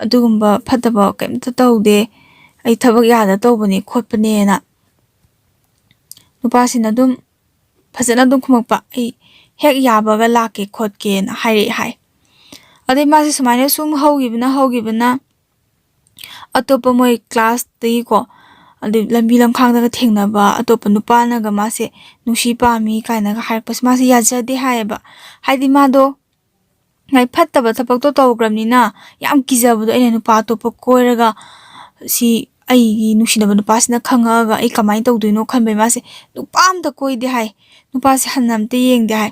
ꯑꯗꯨꯒꯨꯝꯕ ꯐꯠꯇꯕ ꯀꯩꯝꯇ ꯇꯧꯗꯦ, ꯑꯩ ꯊꯕꯛ ꯌꯥꯗ ꯇꯧꯕꯅꯦ ꯈꯣꯠꯄꯅꯦꯅ" ꯅꯨꯄꯥꯁꯤꯅ ꯑꯗꯨꯝ ꯐꯖꯅ ꯑꯗꯨꯝ ꯈꯨꯝꯃꯛꯄ, "ꯑꯩ ꯍꯦꯛ ꯌꯥꯕꯒ ꯂꯥꯛꯀꯦ ꯈꯣꯠꯀꯦꯅ" ꯍꯥꯏꯔꯛꯑꯦ ꯍꯥꯏ꯫ ꯑꯗꯩ ꯃꯥꯁꯦ ꯁꯨꯃꯥꯏꯅ ꯁꯨꯝ ꯍꯧꯈꯤꯕꯅ ꯍꯧꯈꯤꯕꯅ, ꯑꯇꯣꯞꯄ ꯃꯣꯏ ꯀ꯭ꯂꯥꯁꯇꯒꯤꯀꯣ, ꯑꯗꯩ ꯂꯝꯕꯤ ꯂꯝꯈꯥꯡꯗꯒ ꯊꯦꯡꯅꯕ ꯑꯇꯣꯞꯄ ꯅꯨꯄꯥꯅꯒ ꯃꯥꯁꯦ ꯅꯨꯡꯁꯤ ꯄꯥꯝꯃꯤ ꯀꯥꯏꯅꯒ ꯍꯥꯏꯔꯛꯄꯁꯦ ꯃꯥꯁꯦ ꯌꯥꯖꯗꯦ ꯍꯥꯏꯌꯦꯕ꯫ ꯍꯥꯏꯗꯤ ꯃꯥꯗꯣ ꯉꯥꯏ ꯐꯠꯇꯕ ꯊꯕꯛꯇꯣ ꯇꯧꯈ꯭ꯔꯕꯅꯤꯅ, ꯌꯥꯝ ꯀꯤꯖꯕꯗꯣ, "ꯑꯩꯅ ꯅꯨꯄꯥ ꯑꯇꯣꯞꯄ ꯀꯣꯏꯔꯒ ꯁꯤ ꯑꯩꯒꯤ ꯅꯨꯡꯁꯤꯅꯕ ꯅꯨꯄꯥꯁꯤꯅ ꯈꯪꯉꯛꯑꯒ ꯑꯩ ꯀꯃꯥꯏꯅ ꯇꯧꯗꯣꯏꯅꯣ?" ꯈꯟꯕꯩ ꯃꯥꯁꯦ ꯅꯨꯄꯥ ꯑꯝꯇ ꯀꯣꯏꯗꯦ ꯍꯥꯏ, ꯅꯨꯄꯥꯁꯦ ꯍꯟꯅ ꯑꯝꯇ ꯌꯦꯡꯗꯦ ꯍꯥꯏ꯫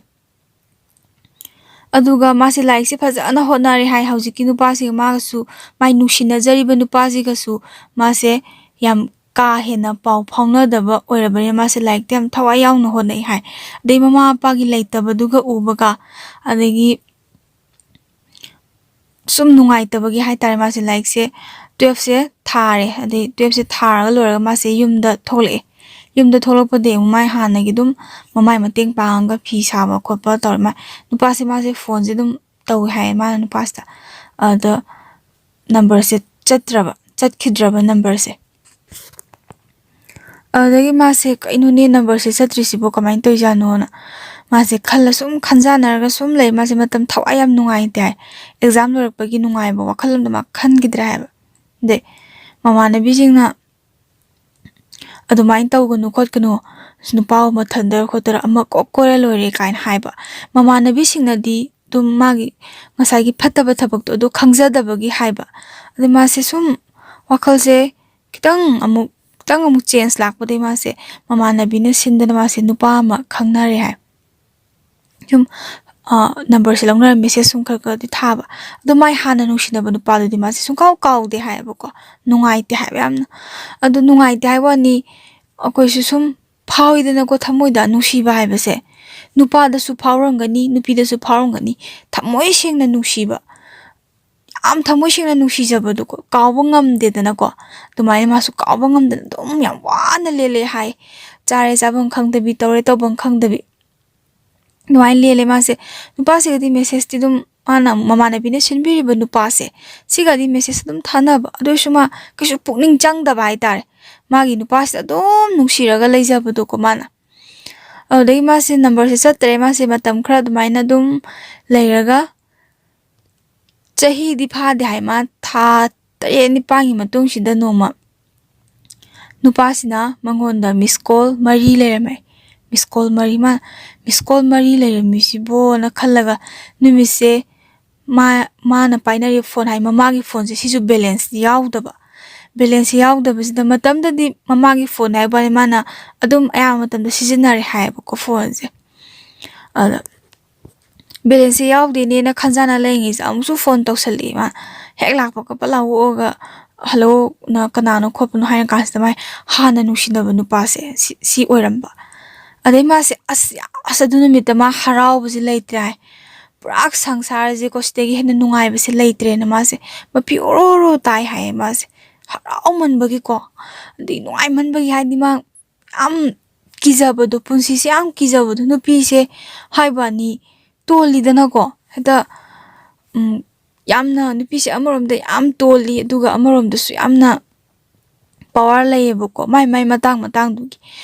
ꯑꯗꯨꯒ ꯃꯥꯁꯦ ꯂꯥꯏꯔꯤꯛꯁꯦ ꯐꯖꯅ ꯍꯣꯠꯅꯔꯦ ꯍꯥꯏ꯫ ꯍꯧꯖꯤꯛꯀꯤ ꯅꯨꯄꯥꯁꯤꯒ ꯃꯥꯒꯁꯨ, ꯃꯥꯏ ꯅꯨꯡꯁꯤꯅꯖꯔꯤꯕ ꯅꯨꯄꯥꯁꯤꯒꯁꯨ ꯃꯥꯁꯦ ꯌꯥꯝ ꯀꯥ ꯍꯦꯟꯅ ꯄꯥꯎ ꯐꯥꯎꯅꯗꯕ ꯑꯣꯏꯔꯕꯅꯤꯅ ꯃꯥꯁꯦ ꯂꯥꯏꯔꯤꯛꯇ ꯌꯥꯝ ꯊꯋꯥꯏ ꯌꯥꯎꯅ ꯍꯣꯠꯅꯩ ꯍꯥꯏ꯫ ꯑꯗꯩ ꯃꯃꯥ ꯃꯄꯥꯒꯤ ꯂꯩꯇꯕꯗꯨꯒ ꯎꯕꯒ, ꯑꯗꯒꯤ ꯁꯨꯝ ꯅꯨꯡꯉꯥꯏꯇꯕꯒꯤ ꯍꯥꯏꯇꯥꯔꯦ, ꯃꯥꯁꯦ ꯂꯥꯏꯔꯤꯛꯁꯦ, ꯇꯨꯌꯦꯜꯞꯁꯦ ꯊꯥꯔꯦ꯫ ꯑꯗꯩ ꯇꯨꯌꯦꯜꯞꯁꯦ ꯊꯥꯔꯒ ꯂꯣꯏꯔꯒ ꯃꯥꯁꯦ ꯌꯨꯝꯗ ꯊꯣꯛꯂꯛꯑꯦ꯫ ꯌꯨꯝꯗ ꯊꯣꯛꯂꯛꯄꯗꯒꯤ ꯑꯃꯨꯛ ꯃꯥꯏ ꯍꯥꯟꯅꯒꯤ ꯑꯗꯨꯝ ꯃꯃꯥꯏ ꯃꯇꯦꯡ ꯄꯥꯡꯉꯒ ꯐꯤ ꯁꯥꯕ ꯈꯣꯠꯄ ꯇꯧꯔꯦ꯫ ꯃꯥ ꯅꯨꯄꯥꯁꯦ, ꯃꯥꯁꯦ ꯐꯣꯟꯁꯦ ꯑꯗꯨꯝ ꯇꯧꯋꯦ ꯍꯥꯏꯌꯦ ꯃꯥꯅ ꯅꯨꯄꯥꯁꯤꯗ꯫ ꯑꯗ ꯅꯝꯕꯔꯁꯦ ꯆꯠꯇ꯭ꯔꯕ, ꯆꯠꯈꯤꯗ꯭ꯔꯕ ꯅꯝꯕꯔꯁꯦ꯫ ꯑꯗꯨꯗꯒꯤ ꯃꯥꯁꯦ, "ꯀꯩꯅꯣꯅꯦ, ꯅꯝꯕꯔꯁꯦ ꯆꯠꯇ꯭ꯔꯤꯁꯤꯕꯣ, ꯀꯃꯥꯏꯅ ꯇꯧꯔꯤꯖꯥꯠꯅꯣꯅ?" ꯃꯥꯁꯦ ꯈꯜꯂ ꯁꯨꯝ ꯈꯟꯖꯥꯟꯅꯔꯒ ꯁꯨꯝ ꯂꯩ꯫ ꯃꯥꯁꯦ ꯃꯇꯝ ꯊꯋꯥꯏ ꯌꯥꯝ ꯅꯨꯡꯉꯥꯏꯇꯦ ꯍꯥꯏ꯫ ꯑꯦꯛꯖꯥꯝ ꯂꯣꯏꯔꯛꯄꯒꯤ ꯅꯨꯡꯉꯥꯏꯕ ꯋꯥꯈꯜ ꯑꯃꯗ ꯃꯥ ꯈꯟꯈꯤꯗ꯭ꯔꯦ ꯍꯥꯏꯕ꯫ ꯑꯗꯩ ꯃꯃꯥꯟꯅꯕꯤꯁꯤꯡꯅ, "ꯑꯗꯨꯃꯥꯏꯅ ꯇꯧꯒꯅꯨ ꯈꯣꯠꯀꯅꯨ, ꯅꯨꯄꯥ ꯑꯃ ꯊꯟꯗꯔ ꯈꯣꯠꯇꯔ ꯑꯃ ꯀꯣꯛ ꯀꯣꯏꯔ ꯂꯣꯏꯔꯦ" ꯀꯥꯏꯅ ꯍꯥꯏꯕ꯫ ꯃꯃꯥꯟꯅꯕꯤꯁꯤꯡꯅꯗꯤ ꯑꯗꯨꯝ ꯃꯥꯒꯤ ꯉꯁꯥꯏꯒꯤ ꯐꯠꯇꯕ ꯊꯕꯛꯇꯣ ꯑꯗꯨ ꯈꯪꯖꯗꯕꯒꯤ ꯍꯥꯏꯕ꯫ ꯑꯗꯩ ꯃꯥꯁꯦ ꯁꯨꯝ ꯋꯥꯈꯜꯁꯦ ꯈꯤꯇꯪ ꯑꯃꯨꯛ, ꯈꯤꯇꯪ ꯑꯃꯨꯛ ꯆꯦꯟꯖ ꯂꯥꯛꯄꯗꯒꯤ ꯃꯥꯁꯦ ꯃꯃꯥꯟꯅꯕꯤꯅ ꯁꯤꯟꯗꯅ ꯃꯥꯁꯦ ꯅꯨꯄꯥ ꯑꯃ ꯈꯪꯅꯔꯦ ꯍꯥꯏ꯫ ꯁꯨꯝ, ꯑ, ꯅꯝꯕꯔꯁꯦ ꯂꯧꯅꯔ ꯃꯦꯁꯦꯖ ꯁꯨꯝ ꯈꯔ ꯈꯔꯗꯤ ꯊꯥꯕ꯫ ꯑꯗꯣ ꯃꯥꯏ ꯍꯥꯟꯅ ꯅꯨꯡꯁꯤꯅꯕ ꯅꯨꯄꯥꯗꯨꯗꯤ ꯃꯥꯁꯦ ꯁꯨꯡꯀꯥꯎ ꯀꯥꯎꯗꯦ ꯍꯥꯏꯌꯦꯕꯀꯣ꯫ ꯅꯨꯡꯉꯥꯏꯇꯦ ꯍꯥꯏꯕ ꯌꯥꯝꯅ꯫ ꯑꯗꯣ ꯅꯨꯡꯉꯥꯏꯇꯦ ꯍꯥꯏꯕ ꯋꯥꯅꯤ, ꯑꯩꯈꯣꯏꯁꯨ ꯁꯨꯝ ꯐꯥꯎꯏꯗꯅꯀꯣ, ꯊꯃꯣꯏꯗ ꯅꯨꯡꯁꯤꯕ ꯍꯥꯏꯕꯁꯦ꯫ ꯅꯨꯄꯥꯗꯁꯨ ꯐꯥꯎꯔꯝꯒꯅꯤ, ꯅꯨꯄꯤꯗꯁꯨ ꯐꯥꯎꯔꯝꯒꯅꯤ꯫ ꯊꯃꯣꯏ ꯁꯦꯡꯅ ꯅꯨꯡꯁꯤꯕ, ꯌꯥꯝ ꯊꯃꯣꯏ ꯁꯦꯡꯅ ꯅꯨꯡꯁꯤꯖꯕꯗꯣꯀꯣ, ꯀꯥꯎꯕ ꯉꯝꯗꯦꯗꯅꯀꯣ꯫ ꯑꯗꯨꯃꯥꯏꯅ ꯃꯥꯁꯨ ꯀꯥꯎꯕ ꯉꯝꯗꯅ ꯑꯗꯨꯝ ꯌꯥꯝ ꯋꯥꯅ ꯂꯦꯜꯂꯦ ꯍꯥꯏ꯫ ꯆꯥꯔꯦ ꯆꯥꯐꯝ ꯈꯪꯗꯕꯤ, ꯇꯧꯔꯦ ꯇꯧꯐꯝ ꯈꯪꯗꯕꯤ꯫ ꯑꯗꯨꯃꯥꯏꯅ ꯂꯦꯜꯂꯦ ꯃꯥꯁꯦ꯫ ꯅꯨꯄꯥꯁꯤꯒꯗꯤ ꯃꯦꯁꯦꯖꯇꯤ ꯑꯗꯨꯝ, ꯃꯥꯅ, ꯃꯃꯥꯟꯅꯕꯤꯅ ꯁꯤꯟꯕꯤꯔꯤꯕ ꯅꯨꯄꯥꯁꯦ, ꯁꯤꯒꯗꯤ ꯃꯦꯁꯦꯖ ꯑꯗꯨꯝ ꯊꯥꯅꯕ꯫ ꯑꯗꯨ ꯑꯣꯏꯔꯁꯨ ꯃꯥ ꯀꯩꯁꯨ ꯄꯨꯛꯅꯤꯡ ꯆꯪꯗꯕ ꯍꯥꯏꯇꯥꯔꯦ꯫ ꯃꯥꯒꯤ ꯅꯨꯄꯥꯁꯤꯗ ꯑꯗꯨꯝ ꯅꯨꯡꯁꯤꯔꯒ ꯂꯩꯖꯕꯗꯣꯀꯣ ꯃꯥꯅ꯫ ꯑꯗꯨꯗꯒꯤ ꯃꯥꯁꯦ ꯅꯝꯕꯔꯁꯦ ꯆꯠꯇ꯭ꯔꯦ꯫ ꯃꯥꯁꯦ ꯃꯇꯝ ꯈꯔ ꯑꯗꯨꯃꯥꯏꯅ ꯑꯗꯨꯝ ꯂꯩꯔꯒ, ꯆꯍꯤꯗꯤ ꯐꯥꯗꯦ ꯍꯥꯏ, ꯃꯥ ꯊꯥ ꯇꯔꯦꯠ ꯅꯤꯄꯥꯟꯒꯤ ꯃꯇꯨꯡꯁꯤꯗ ꯅꯣꯡꯃ ꯅꯨꯄꯥꯁꯤꯅ ꯃꯉꯣꯟꯗ ꯃꯤꯁ ꯀꯣꯜ ꯃꯔꯤ ꯂꯩꯔꯝꯃꯦ꯫ ꯃꯤꯁ ꯀꯣꯜ ꯃꯔꯤ, ꯃꯥ ꯃꯤꯁ ꯀꯣꯜ ꯃꯔꯤ ꯂꯩꯔꯝꯃꯤꯁꯤꯕꯣꯅ ꯈꯜꯂꯒ, ꯅꯨꯃꯤꯠꯁꯦ ꯃꯥ, ꯃꯥꯅ ꯄꯥꯏꯅꯔꯤꯕ ꯐꯣꯟ ꯍꯥꯏ, ꯃꯃꯥꯒꯤ ꯐꯣꯟꯁꯦ, ꯁꯤꯁꯨ ꯕꯦꯂꯦꯟꯁ ꯌꯥꯎꯗꯕ꯫ ꯕꯦꯂꯦꯟꯁ ꯌꯥꯎꯗꯕꯁꯤꯗ, ꯃꯇꯝꯗꯗꯤ ꯃꯃꯥꯒꯤ ꯐꯣꯟ ꯍꯥꯏꯕ ꯋꯥꯅꯤ, ꯃꯥꯅ ꯑꯗꯨꯝ ꯑꯌꯥꯝꯕ ꯃꯇꯝꯗ ꯁꯤꯖꯤꯟꯅꯔꯦ ꯍꯥꯏꯌꯦꯕꯀꯣ ꯐꯣꯟꯁꯦ꯫ ꯑꯗ ꯕꯦꯂꯦꯟꯁꯁꯦ ꯌꯥꯎꯗꯦꯅꯦꯅ ꯈꯟꯖꯥꯟꯅ ꯂꯩꯔꯤꯉꯩꯁꯦ ꯑꯃꯨꯛꯁꯨ ꯐꯣꯟ ꯇꯧꯁꯜꯂꯛꯑꯦ꯫ ꯃꯥ ꯍꯦꯛ ꯂꯥꯛꯄꯒ ꯄꯠ ꯂꯥꯎ ꯑꯣꯛꯑꯒ, "ꯍꯜꯂꯣ, ꯅ ꯀꯅꯥꯅꯣ ꯈꯣꯠꯄꯅꯣ?" ꯍꯥꯏꯔ ꯀꯥꯟꯁꯤꯗ ꯃꯥꯏ ꯍꯥꯟꯅ ꯅꯨꯡꯁꯤꯅꯕ ꯅꯨꯄꯥꯁꯦ ꯁꯤ, ꯁꯤ ꯑꯣꯏꯔꯝꯕ꯫ ꯑꯗꯩ ꯃꯥꯁꯦ ꯑꯁ, ꯌꯥ-, ꯑꯁ ꯑꯗꯨ ꯅꯨꯃꯤꯠꯇ ꯃꯥ ꯍꯔꯥꯎꯕꯁꯦ ꯂꯩꯇ꯭ꯔꯦ ꯍꯥꯏ꯫ ꯄꯨꯔꯥ ꯁꯪꯁꯥꯔꯁꯦꯀꯣ ꯁꯤꯗꯒꯤ ꯍꯦꯟꯅ ꯅꯨꯡꯉꯥꯏꯕꯁꯦ ꯂꯩꯇ꯭ꯔꯦꯅ ꯃꯥꯁꯦ ꯃꯄꯤ ꯑꯣꯔꯣ ꯑꯣꯔꯣ ꯇꯥꯏ ꯍꯥꯏꯌꯦ ꯃꯥꯁꯦ꯫ ꯍꯔꯥꯎꯃꯟꯕꯒꯤꯀꯣ, ꯑꯗꯩ ꯅꯨꯡꯉꯥꯏꯃꯟꯕꯒꯤ ꯍꯥꯏꯗꯤ ꯃꯥ ꯌꯥꯝ ꯀꯤꯖꯕꯗꯣ, ꯄꯨꯟꯁꯤꯁꯦ ꯌꯥꯝ ꯀꯤꯖꯕꯗꯣ, ꯅꯨꯄꯤꯁꯦ ꯍꯥꯏꯕ ꯋꯥꯅꯤ ꯇꯣꯜꯂꯤꯗꯅꯀꯣ꯫ ꯍꯦꯛꯇ, ꯎꯝ, ꯌꯥꯝꯅ ꯅꯨꯄꯤꯁꯦ ꯑꯃꯔꯣꯝꯗ ꯌꯥꯝ ꯇꯣꯜꯂꯤ, ꯑꯗꯨꯒ ꯑꯃꯔꯣꯝꯗꯁꯨ ꯌꯥꯝꯅ ꯄꯋꯥꯔ ꯂꯩꯌꯦꯕꯀꯣ, ꯃꯥꯏ ꯃꯥꯏ ꯃꯇꯥꯡ ꯃꯇꯥꯡꯗꯨꯒꯤ꯫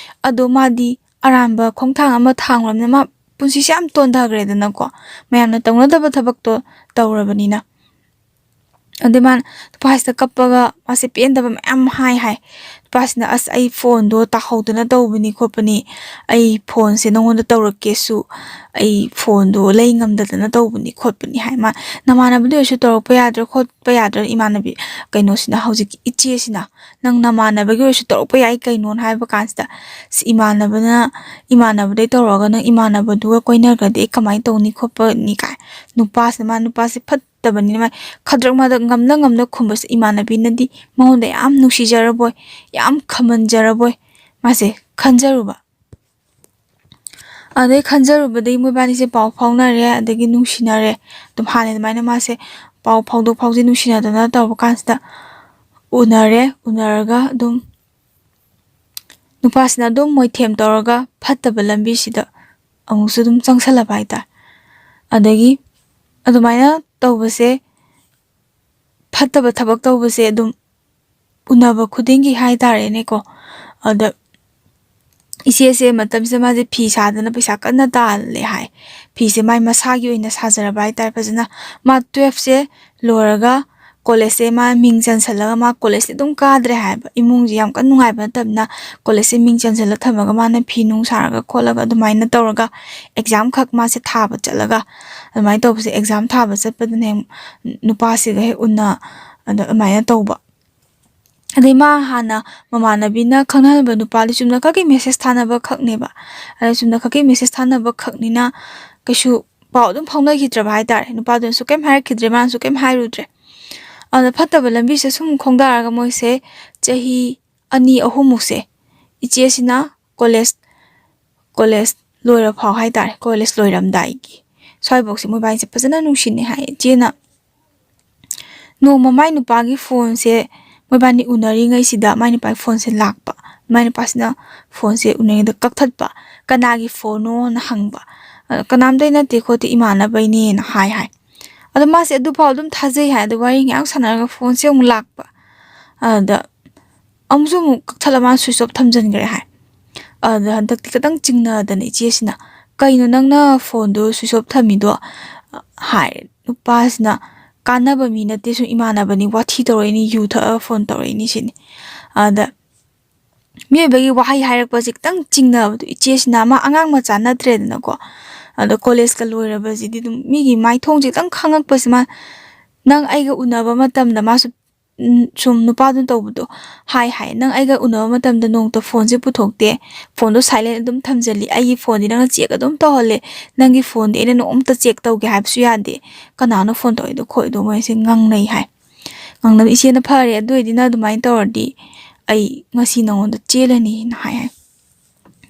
ꯑꯗꯣ ꯃꯥꯗꯤ ꯑꯔꯥꯟꯕ ꯈꯣꯡꯊꯥꯡ ꯑꯃ ꯊꯥꯡꯂꯨꯔꯕꯅꯤꯅ ꯃꯥ ꯄꯨꯟꯁꯤꯁꯦ ꯌꯥꯝ ꯇꯣꯟꯊꯈ꯭ꯔꯦꯗꯅꯀꯣ, ꯃꯌꯥꯝꯅ ꯇꯧꯅꯗꯕ ꯊꯕꯛꯇꯣ ꯇꯧꯔꯕꯅꯤꯅ꯫ ꯑꯗꯩ ꯃꯥꯅ ꯅꯨꯄꯥꯁꯤꯗ ꯀꯞꯄꯒ ꯃꯥꯁꯦ ꯄꯦꯟꯗꯕ ꯃꯌꯥꯝ ꯍꯥꯏ ꯍꯥꯏ꯫ ꯅꯨꯄꯥꯁꯤꯅ, "ꯑꯁ, ꯑꯩ ꯐꯣꯟꯗꯣ ꯇꯥꯍꯧꯗꯅ ꯇꯧꯕꯅꯤ ꯈꯣꯠꯄꯅꯤ, ꯑꯩ ꯐꯣꯟꯁꯦ ꯅꯉꯣꯟꯗ ꯇꯧꯔꯛꯀꯦꯁꯨ ꯑꯩ ꯐꯣꯟꯗꯣ ꯂꯩ ꯉꯝꯗꯗꯅ ꯇꯧꯕꯅꯤ ꯈꯣꯠꯄꯅꯤ" ꯍꯥꯏ꯫ ꯃꯥ, "ꯅꯃꯥꯟꯅꯕꯗ ꯑꯣꯏꯔꯁꯨ ꯇꯧꯔꯛꯄ ꯌꯥꯗ꯭ꯔꯥ ꯈꯣꯠꯄ ꯌꯥꯗ꯭ꯔꯥ?" ꯏꯃꯥꯟꯅꯕꯤ ꯀꯩꯅꯣꯁꯤꯅ, ꯍꯧꯖꯤꯛꯀꯤ ꯏꯆꯦꯁꯤꯅ, "ꯅꯪ ꯅꯃꯥꯟꯅꯕꯒꯤ ꯑꯣꯏꯔꯁꯨ ꯇꯧꯔꯛꯄ ꯌꯥꯏ ꯀꯩꯅꯣꯅ" ꯍꯥꯏꯕ ꯀꯥꯟꯁꯤꯗ, "ꯁꯤ ꯏꯃꯥꯟꯅꯕꯅ, ꯏꯃꯥꯟꯅꯕꯗꯩ ꯇꯧꯔꯒ ꯅꯪ ꯏꯃꯥꯟꯅꯕꯗꯨꯒ ꯀꯣꯏꯅꯈ꯭ꯔꯗꯤ ꯑꯩ ꯀꯃꯥꯏꯅ ꯇꯧꯅꯤ ꯈꯣꯠꯄꯅꯤ" ꯀꯥꯏ꯫ ꯅꯨꯄꯥꯁꯤꯅ, ꯃꯥ ꯅꯨꯄꯥꯁꯦ ꯐꯠꯇꯕꯅꯤꯅ ꯃꯥ ꯈꯗ꯭ꯔꯛ ꯃꯗ꯭ꯔꯛ ꯉꯝꯅ ꯉꯝꯅ ꯈꯨꯝꯕꯁꯦ ꯏꯃꯥꯟꯅꯕꯤꯅꯗꯤ ꯃꯉꯣꯟꯗ ꯌꯥꯝ ꯅꯨꯡꯁꯤꯖꯔꯕꯣꯏ, ꯌꯥꯝ ꯈꯝꯍꯟꯖꯔꯕꯣꯏ ꯃꯥꯁꯦ ꯈꯟꯖꯔꯨꯕ꯫ ꯑꯗꯩ ꯈꯟꯖꯔꯨꯕꯗꯒꯤ ꯃꯣꯏꯕꯥꯅꯤꯁꯦ ꯄꯥꯎ ꯐꯥꯎꯅꯔꯦ, ꯑꯗꯒꯤ ꯅꯨꯡꯁꯤꯅꯔꯦ꯫ ꯑꯗꯨꯝ ꯍꯥꯟꯅ ꯑꯗꯨꯃꯥꯏꯅ ꯃꯥꯁꯦ ꯄꯥꯎ ꯐꯥꯎꯗꯣꯛ ꯐꯥꯎꯖꯤꯟ ꯅꯨꯡꯁꯤꯅꯗꯅ ꯇꯧꯕ ꯀꯥꯟꯁꯤꯗ ꯎꯅꯔꯦ꯫ ꯎꯅꯔꯒ ꯑꯗꯨꯝ ꯅꯨꯄꯥꯁꯤꯅ ꯑꯗꯨꯝ ꯃꯣꯏꯊꯦꯝ ꯇꯧꯔꯒ ꯐꯠꯇꯕ ꯂꯝꯕꯤꯁꯤꯗ ꯑꯃꯨꯛꯁꯨ ꯑꯗꯨꯝ ꯆꯪꯁꯜꯂꯕ ꯍꯥꯏꯇꯥꯔꯦ꯫ ꯑꯗꯒꯤ ꯑꯗꯨꯃꯥꯏꯅ ꯇꯧꯕꯁꯦ, ꯐꯠꯇꯕ ꯊꯕꯛ ꯇꯧꯕꯁꯦ ꯑꯗꯨꯝ ꯎꯅꯕ ꯈꯨꯗꯤꯡꯒꯤ ꯍꯥꯏꯇꯥꯔꯦꯅꯦꯀꯣ꯫ ꯑꯗ ꯏꯆꯦꯁꯦ ꯃꯇꯝꯁꯤꯗ ꯃꯥꯁꯦ ꯐꯤ ꯁꯥꯗꯅ ꯄꯩꯁꯥ ꯀꯟꯅ ꯇꯥꯜꯂꯦ ꯍꯥꯏ꯫ ꯐꯤꯁꯦ ꯃꯥꯏ ꯃꯁꯥꯒꯤ ꯑꯣꯏꯅ ꯁꯥꯖꯔꯕ ꯍꯥꯏꯇꯥꯔꯦ ꯐꯖꯅ꯫ ꯃꯥ ꯇꯨꯌꯦꯜꯐꯁꯦ ꯂꯣꯏꯔꯒ ꯀꯣꯂꯦꯖꯁꯦ ꯃꯥ ꯃꯤꯡ ꯆꯟꯁꯜꯂꯒ ꯃꯥ ꯀꯣꯂꯦꯖꯁꯦ ꯑꯗꯨꯝ ꯀꯥꯗ꯭ꯔꯦ ꯍꯥꯏꯕ꯫ ꯏꯃꯨꯡꯁꯦ ꯌꯥꯝ ꯀꯟꯅ ꯅꯨꯡꯉꯥꯏꯕ ꯅꯠꯇꯕꯅꯤꯅ ꯀꯣꯂꯦꯖꯁꯦ ꯃꯤꯡ ꯆꯟꯁꯜꯂ ꯊꯝꯃꯒ ꯃꯥꯅ ꯐꯤ ꯅꯨꯡ ꯁꯥꯔꯒ ꯈꯣꯠꯂꯒ ꯑꯗꯨꯃꯥꯏꯅ ꯇꯧꯔꯒ ꯑꯦꯛꯖꯥꯝ ꯈꯛ ꯃꯥꯁꯦ ꯊꯥꯕ ꯆꯠꯂꯒ ꯑꯗꯨꯃꯥꯏꯅ ꯇꯧꯕꯁꯦ, ꯑꯦꯛꯖꯥꯝ ꯊꯥꯕ ꯆꯠꯄꯗꯅꯦ ꯅꯨꯄꯥꯁꯤꯒ ꯍꯦꯛ ꯎꯅ-, ꯑꯗ ꯑꯗꯨꯃꯥꯏꯅ ꯇꯧꯕ꯫ ꯑꯗꯩ ꯃꯥ ꯍꯥꯟꯅ ꯃꯃꯥꯟꯅꯕꯤꯅ ꯈꯪꯅꯍꯟꯕ ꯅꯨꯄꯥꯗꯤ ꯆꯨꯝꯅ ꯈꯛꯀꯤ ꯃꯦꯁꯦꯖ ꯊꯥꯅꯕ ꯈꯛꯅꯦꯕ꯫ ꯑꯗ ꯆꯨꯝꯅ ꯈꯛꯀꯤ ꯃꯦꯁꯦꯖ ꯊꯥꯅꯕ ꯈꯛꯅꯤꯅ ꯀꯩꯁꯨ ꯄꯥꯎ ꯑꯗꯨꯝ ꯐꯥꯎꯅꯈꯤꯗ꯭ꯔꯕ ꯍꯥꯏꯇꯥꯔꯦ꯫ ꯅꯨꯄꯥꯗꯨꯅꯁꯨ ꯀꯩꯝ ꯍꯥꯏꯔꯛꯈꯤꯗ꯭ꯔꯦ, ꯃꯥꯅꯁꯨ ꯀꯩꯝ ꯍꯥꯏꯔꯨꯗ꯭ꯔꯦ꯫ ꯑꯗ ꯐꯠꯇꯕ ꯂꯝꯕꯤꯁꯦ ꯁꯨꯝ ꯈꯣꯡꯗꯥꯔꯒ ꯃꯣꯏꯁꯦ ꯆꯍꯤ ꯑꯅꯤ ꯑꯍꯨꯝꯃꯨꯛꯁꯦ ꯏꯆꯦꯁꯤꯅ ꯀꯣꯂꯦꯖ ꯀꯣꯂꯦꯖ ꯂꯣꯏꯔ ꯐꯥꯎ ꯍꯥꯏꯇꯥꯔꯦ, ꯀꯣꯂꯦꯖ ꯂꯣꯏꯔꯝꯗꯥꯏꯒꯤ ꯁ꯭ꯋꯥꯏꯐꯥꯎꯁꯦ ꯃꯣꯏꯕꯥꯅꯤꯁꯦ ꯐꯖꯅ ꯅꯨꯡꯁꯤꯅꯩ ꯍꯥꯏ꯫ ꯏꯆꯦꯅ ꯅꯣꯡꯃ ꯃꯥꯏ ꯅꯨꯄꯥꯒꯤ ꯐꯣꯟꯁꯦ, ꯃꯣꯏꯕꯥꯅꯤ ꯎꯅꯔꯤꯉꯩꯁꯤꯗ ꯃꯥꯏ ꯅꯨꯄꯥꯒꯤ ꯐꯣꯟꯁꯦ ꯂꯥꯛꯄ꯫ ꯃꯥꯏ ꯅꯨꯄꯥꯁꯤꯅ ꯐꯣꯟꯁꯦ ꯎꯅꯔꯤꯉꯩꯗ ꯀꯛꯊꯠꯄ꯫ "ꯀꯅꯥꯒꯤ ꯐꯣꯟꯅꯣꯅ?" ꯍꯪꯕ꯫ ꯑ, "ꯀꯅꯥꯝꯇꯩ ꯅꯠꯇꯦ ꯈꯣꯠꯇꯦ, ꯏꯃꯥꯟꯅꯕꯩꯅꯦꯅ" ꯍꯥꯏ ꯍꯥꯏ꯫ ꯑꯗꯣ ꯃꯥꯁꯦ ꯑꯗꯨꯐꯥꯎ ꯑꯗꯨꯝ ꯊꯥꯖꯩ ꯍꯥꯏ꯫ ꯑꯗꯣ ꯋꯥꯔꯤ ꯉꯥꯏꯍꯥꯛ ꯁꯥꯟꯅꯔꯒ ꯐꯣꯟꯁꯦ ꯑꯃꯨꯛ ꯂꯥꯛꯄ꯫ ꯑꯗ ꯑꯃꯨꯛꯁꯨ ꯑꯃꯨꯛ ꯀꯛꯊꯠꯂ ꯃꯥꯅ switch off ꯊꯝꯖꯤꯟꯈ꯭ꯔꯦ ꯍꯥꯏ꯫ ꯑꯗ ꯍꯟꯗꯛꯇꯤ ꯈꯤꯇꯪ ꯆꯤꯡꯅꯗꯅ ꯏꯆꯦꯁꯤꯅ, "ꯀꯩꯅꯣ ꯅꯪꯅ ꯐꯣꯟꯗꯣ switch off ꯊꯝꯃꯤꯗꯣ?" ꯍꯥꯏ꯫ ꯅꯨꯄꯥꯁꯤꯅ, "ꯀꯥꯟꯅꯕ ꯃꯤ ꯅꯠꯇꯦ, ꯁꯨꯝ ꯏꯃꯥꯟꯅꯕꯅꯤ, ꯋꯥꯊꯤ ꯇꯧꯔꯛꯏꯅꯤ, ꯌꯨ ꯊꯛꯑꯒ ꯐꯣꯟ ꯇꯧꯔꯛꯏꯅꯤ ꯁꯤꯅꯤ"꯫ ꯑꯗ ꯃꯤꯑꯣꯏꯕꯒꯤ ꯋꯥꯍꯩ ꯍꯥꯏꯔꯛꯄꯁꯦ ꯈꯤꯇꯪ ꯆꯤꯡꯅꯕꯗꯣ, ꯏꯆꯦꯁꯤꯅ ꯑꯃ ꯑꯉꯥꯡ ꯃꯆꯥ ꯅꯠꯇ꯭ꯔꯦꯗꯅꯀꯣ꯫ ꯑꯗ ꯀꯣꯂꯦꯖꯀ ꯂꯣꯏꯔꯕꯁꯤꯗꯤ ꯑꯗꯨꯝ ꯃꯤꯒꯤ ꯃꯥꯏꯊꯣꯡꯁꯦ ꯈꯤꯇꯪ ꯈꯪꯉꯛꯄꯁꯦ ꯃꯥ, ꯅꯪ ꯑꯩꯒ ꯎꯅꯕ ꯃꯇꯝꯗ ꯃꯥꯁꯨ, ꯎꯝ, ꯁꯨꯝ ꯅꯨꯄꯥꯗꯨꯅ ꯇꯧꯕꯗꯣ ꯍꯥꯏ ꯍꯥꯏ, "ꯅꯪ ꯑꯩꯒ ꯎꯅꯕ ꯃꯇꯝꯗ ꯅꯣꯡꯃꯇ ꯐꯣꯟꯁꯦ ꯄꯨꯊꯣꯛꯇꯦ, ꯐꯣꯟꯗꯣ silent ꯑꯗꯨꯝ ꯊꯝꯖꯤꯜꯂꯤ, ꯑꯩꯒꯤ ꯐꯣꯟꯗꯤ ꯅꯪꯅ check ꯑꯗꯨꯝ ꯇꯧꯍꯜꯂꯦ, ꯅꯪꯒꯤ ꯐꯣꯟꯗꯤ ꯑꯩꯅ ꯅꯣꯡꯃꯇ check ꯇꯧꯒꯦ ꯍꯥꯏꯕꯁꯨ ꯌꯥꯗꯦ, ꯀꯅꯥꯅꯣ ꯐꯣꯟ ꯇꯧꯔꯛꯏꯗꯣ ꯈꯣꯠꯂꯤꯗꯣ?" ꯃꯣꯏꯁꯦ ꯉꯥꯡꯅꯩ ꯍꯥꯏ꯫ ꯉꯥꯡꯅꯕ ꯏꯆꯦꯅ, "ꯐꯔꯦ, ꯑꯗꯨ ꯑꯣꯏꯗꯤ ꯅꯪ ꯑꯗꯨꯃꯥꯏꯅ ꯇꯧꯔꯗꯤ ꯑꯩ ꯉꯁꯤ ꯅꯉꯣꯟꯗ ꯆꯦꯜꯂꯅꯤꯅ" ꯍꯥꯏ ꯍꯥꯏ꯫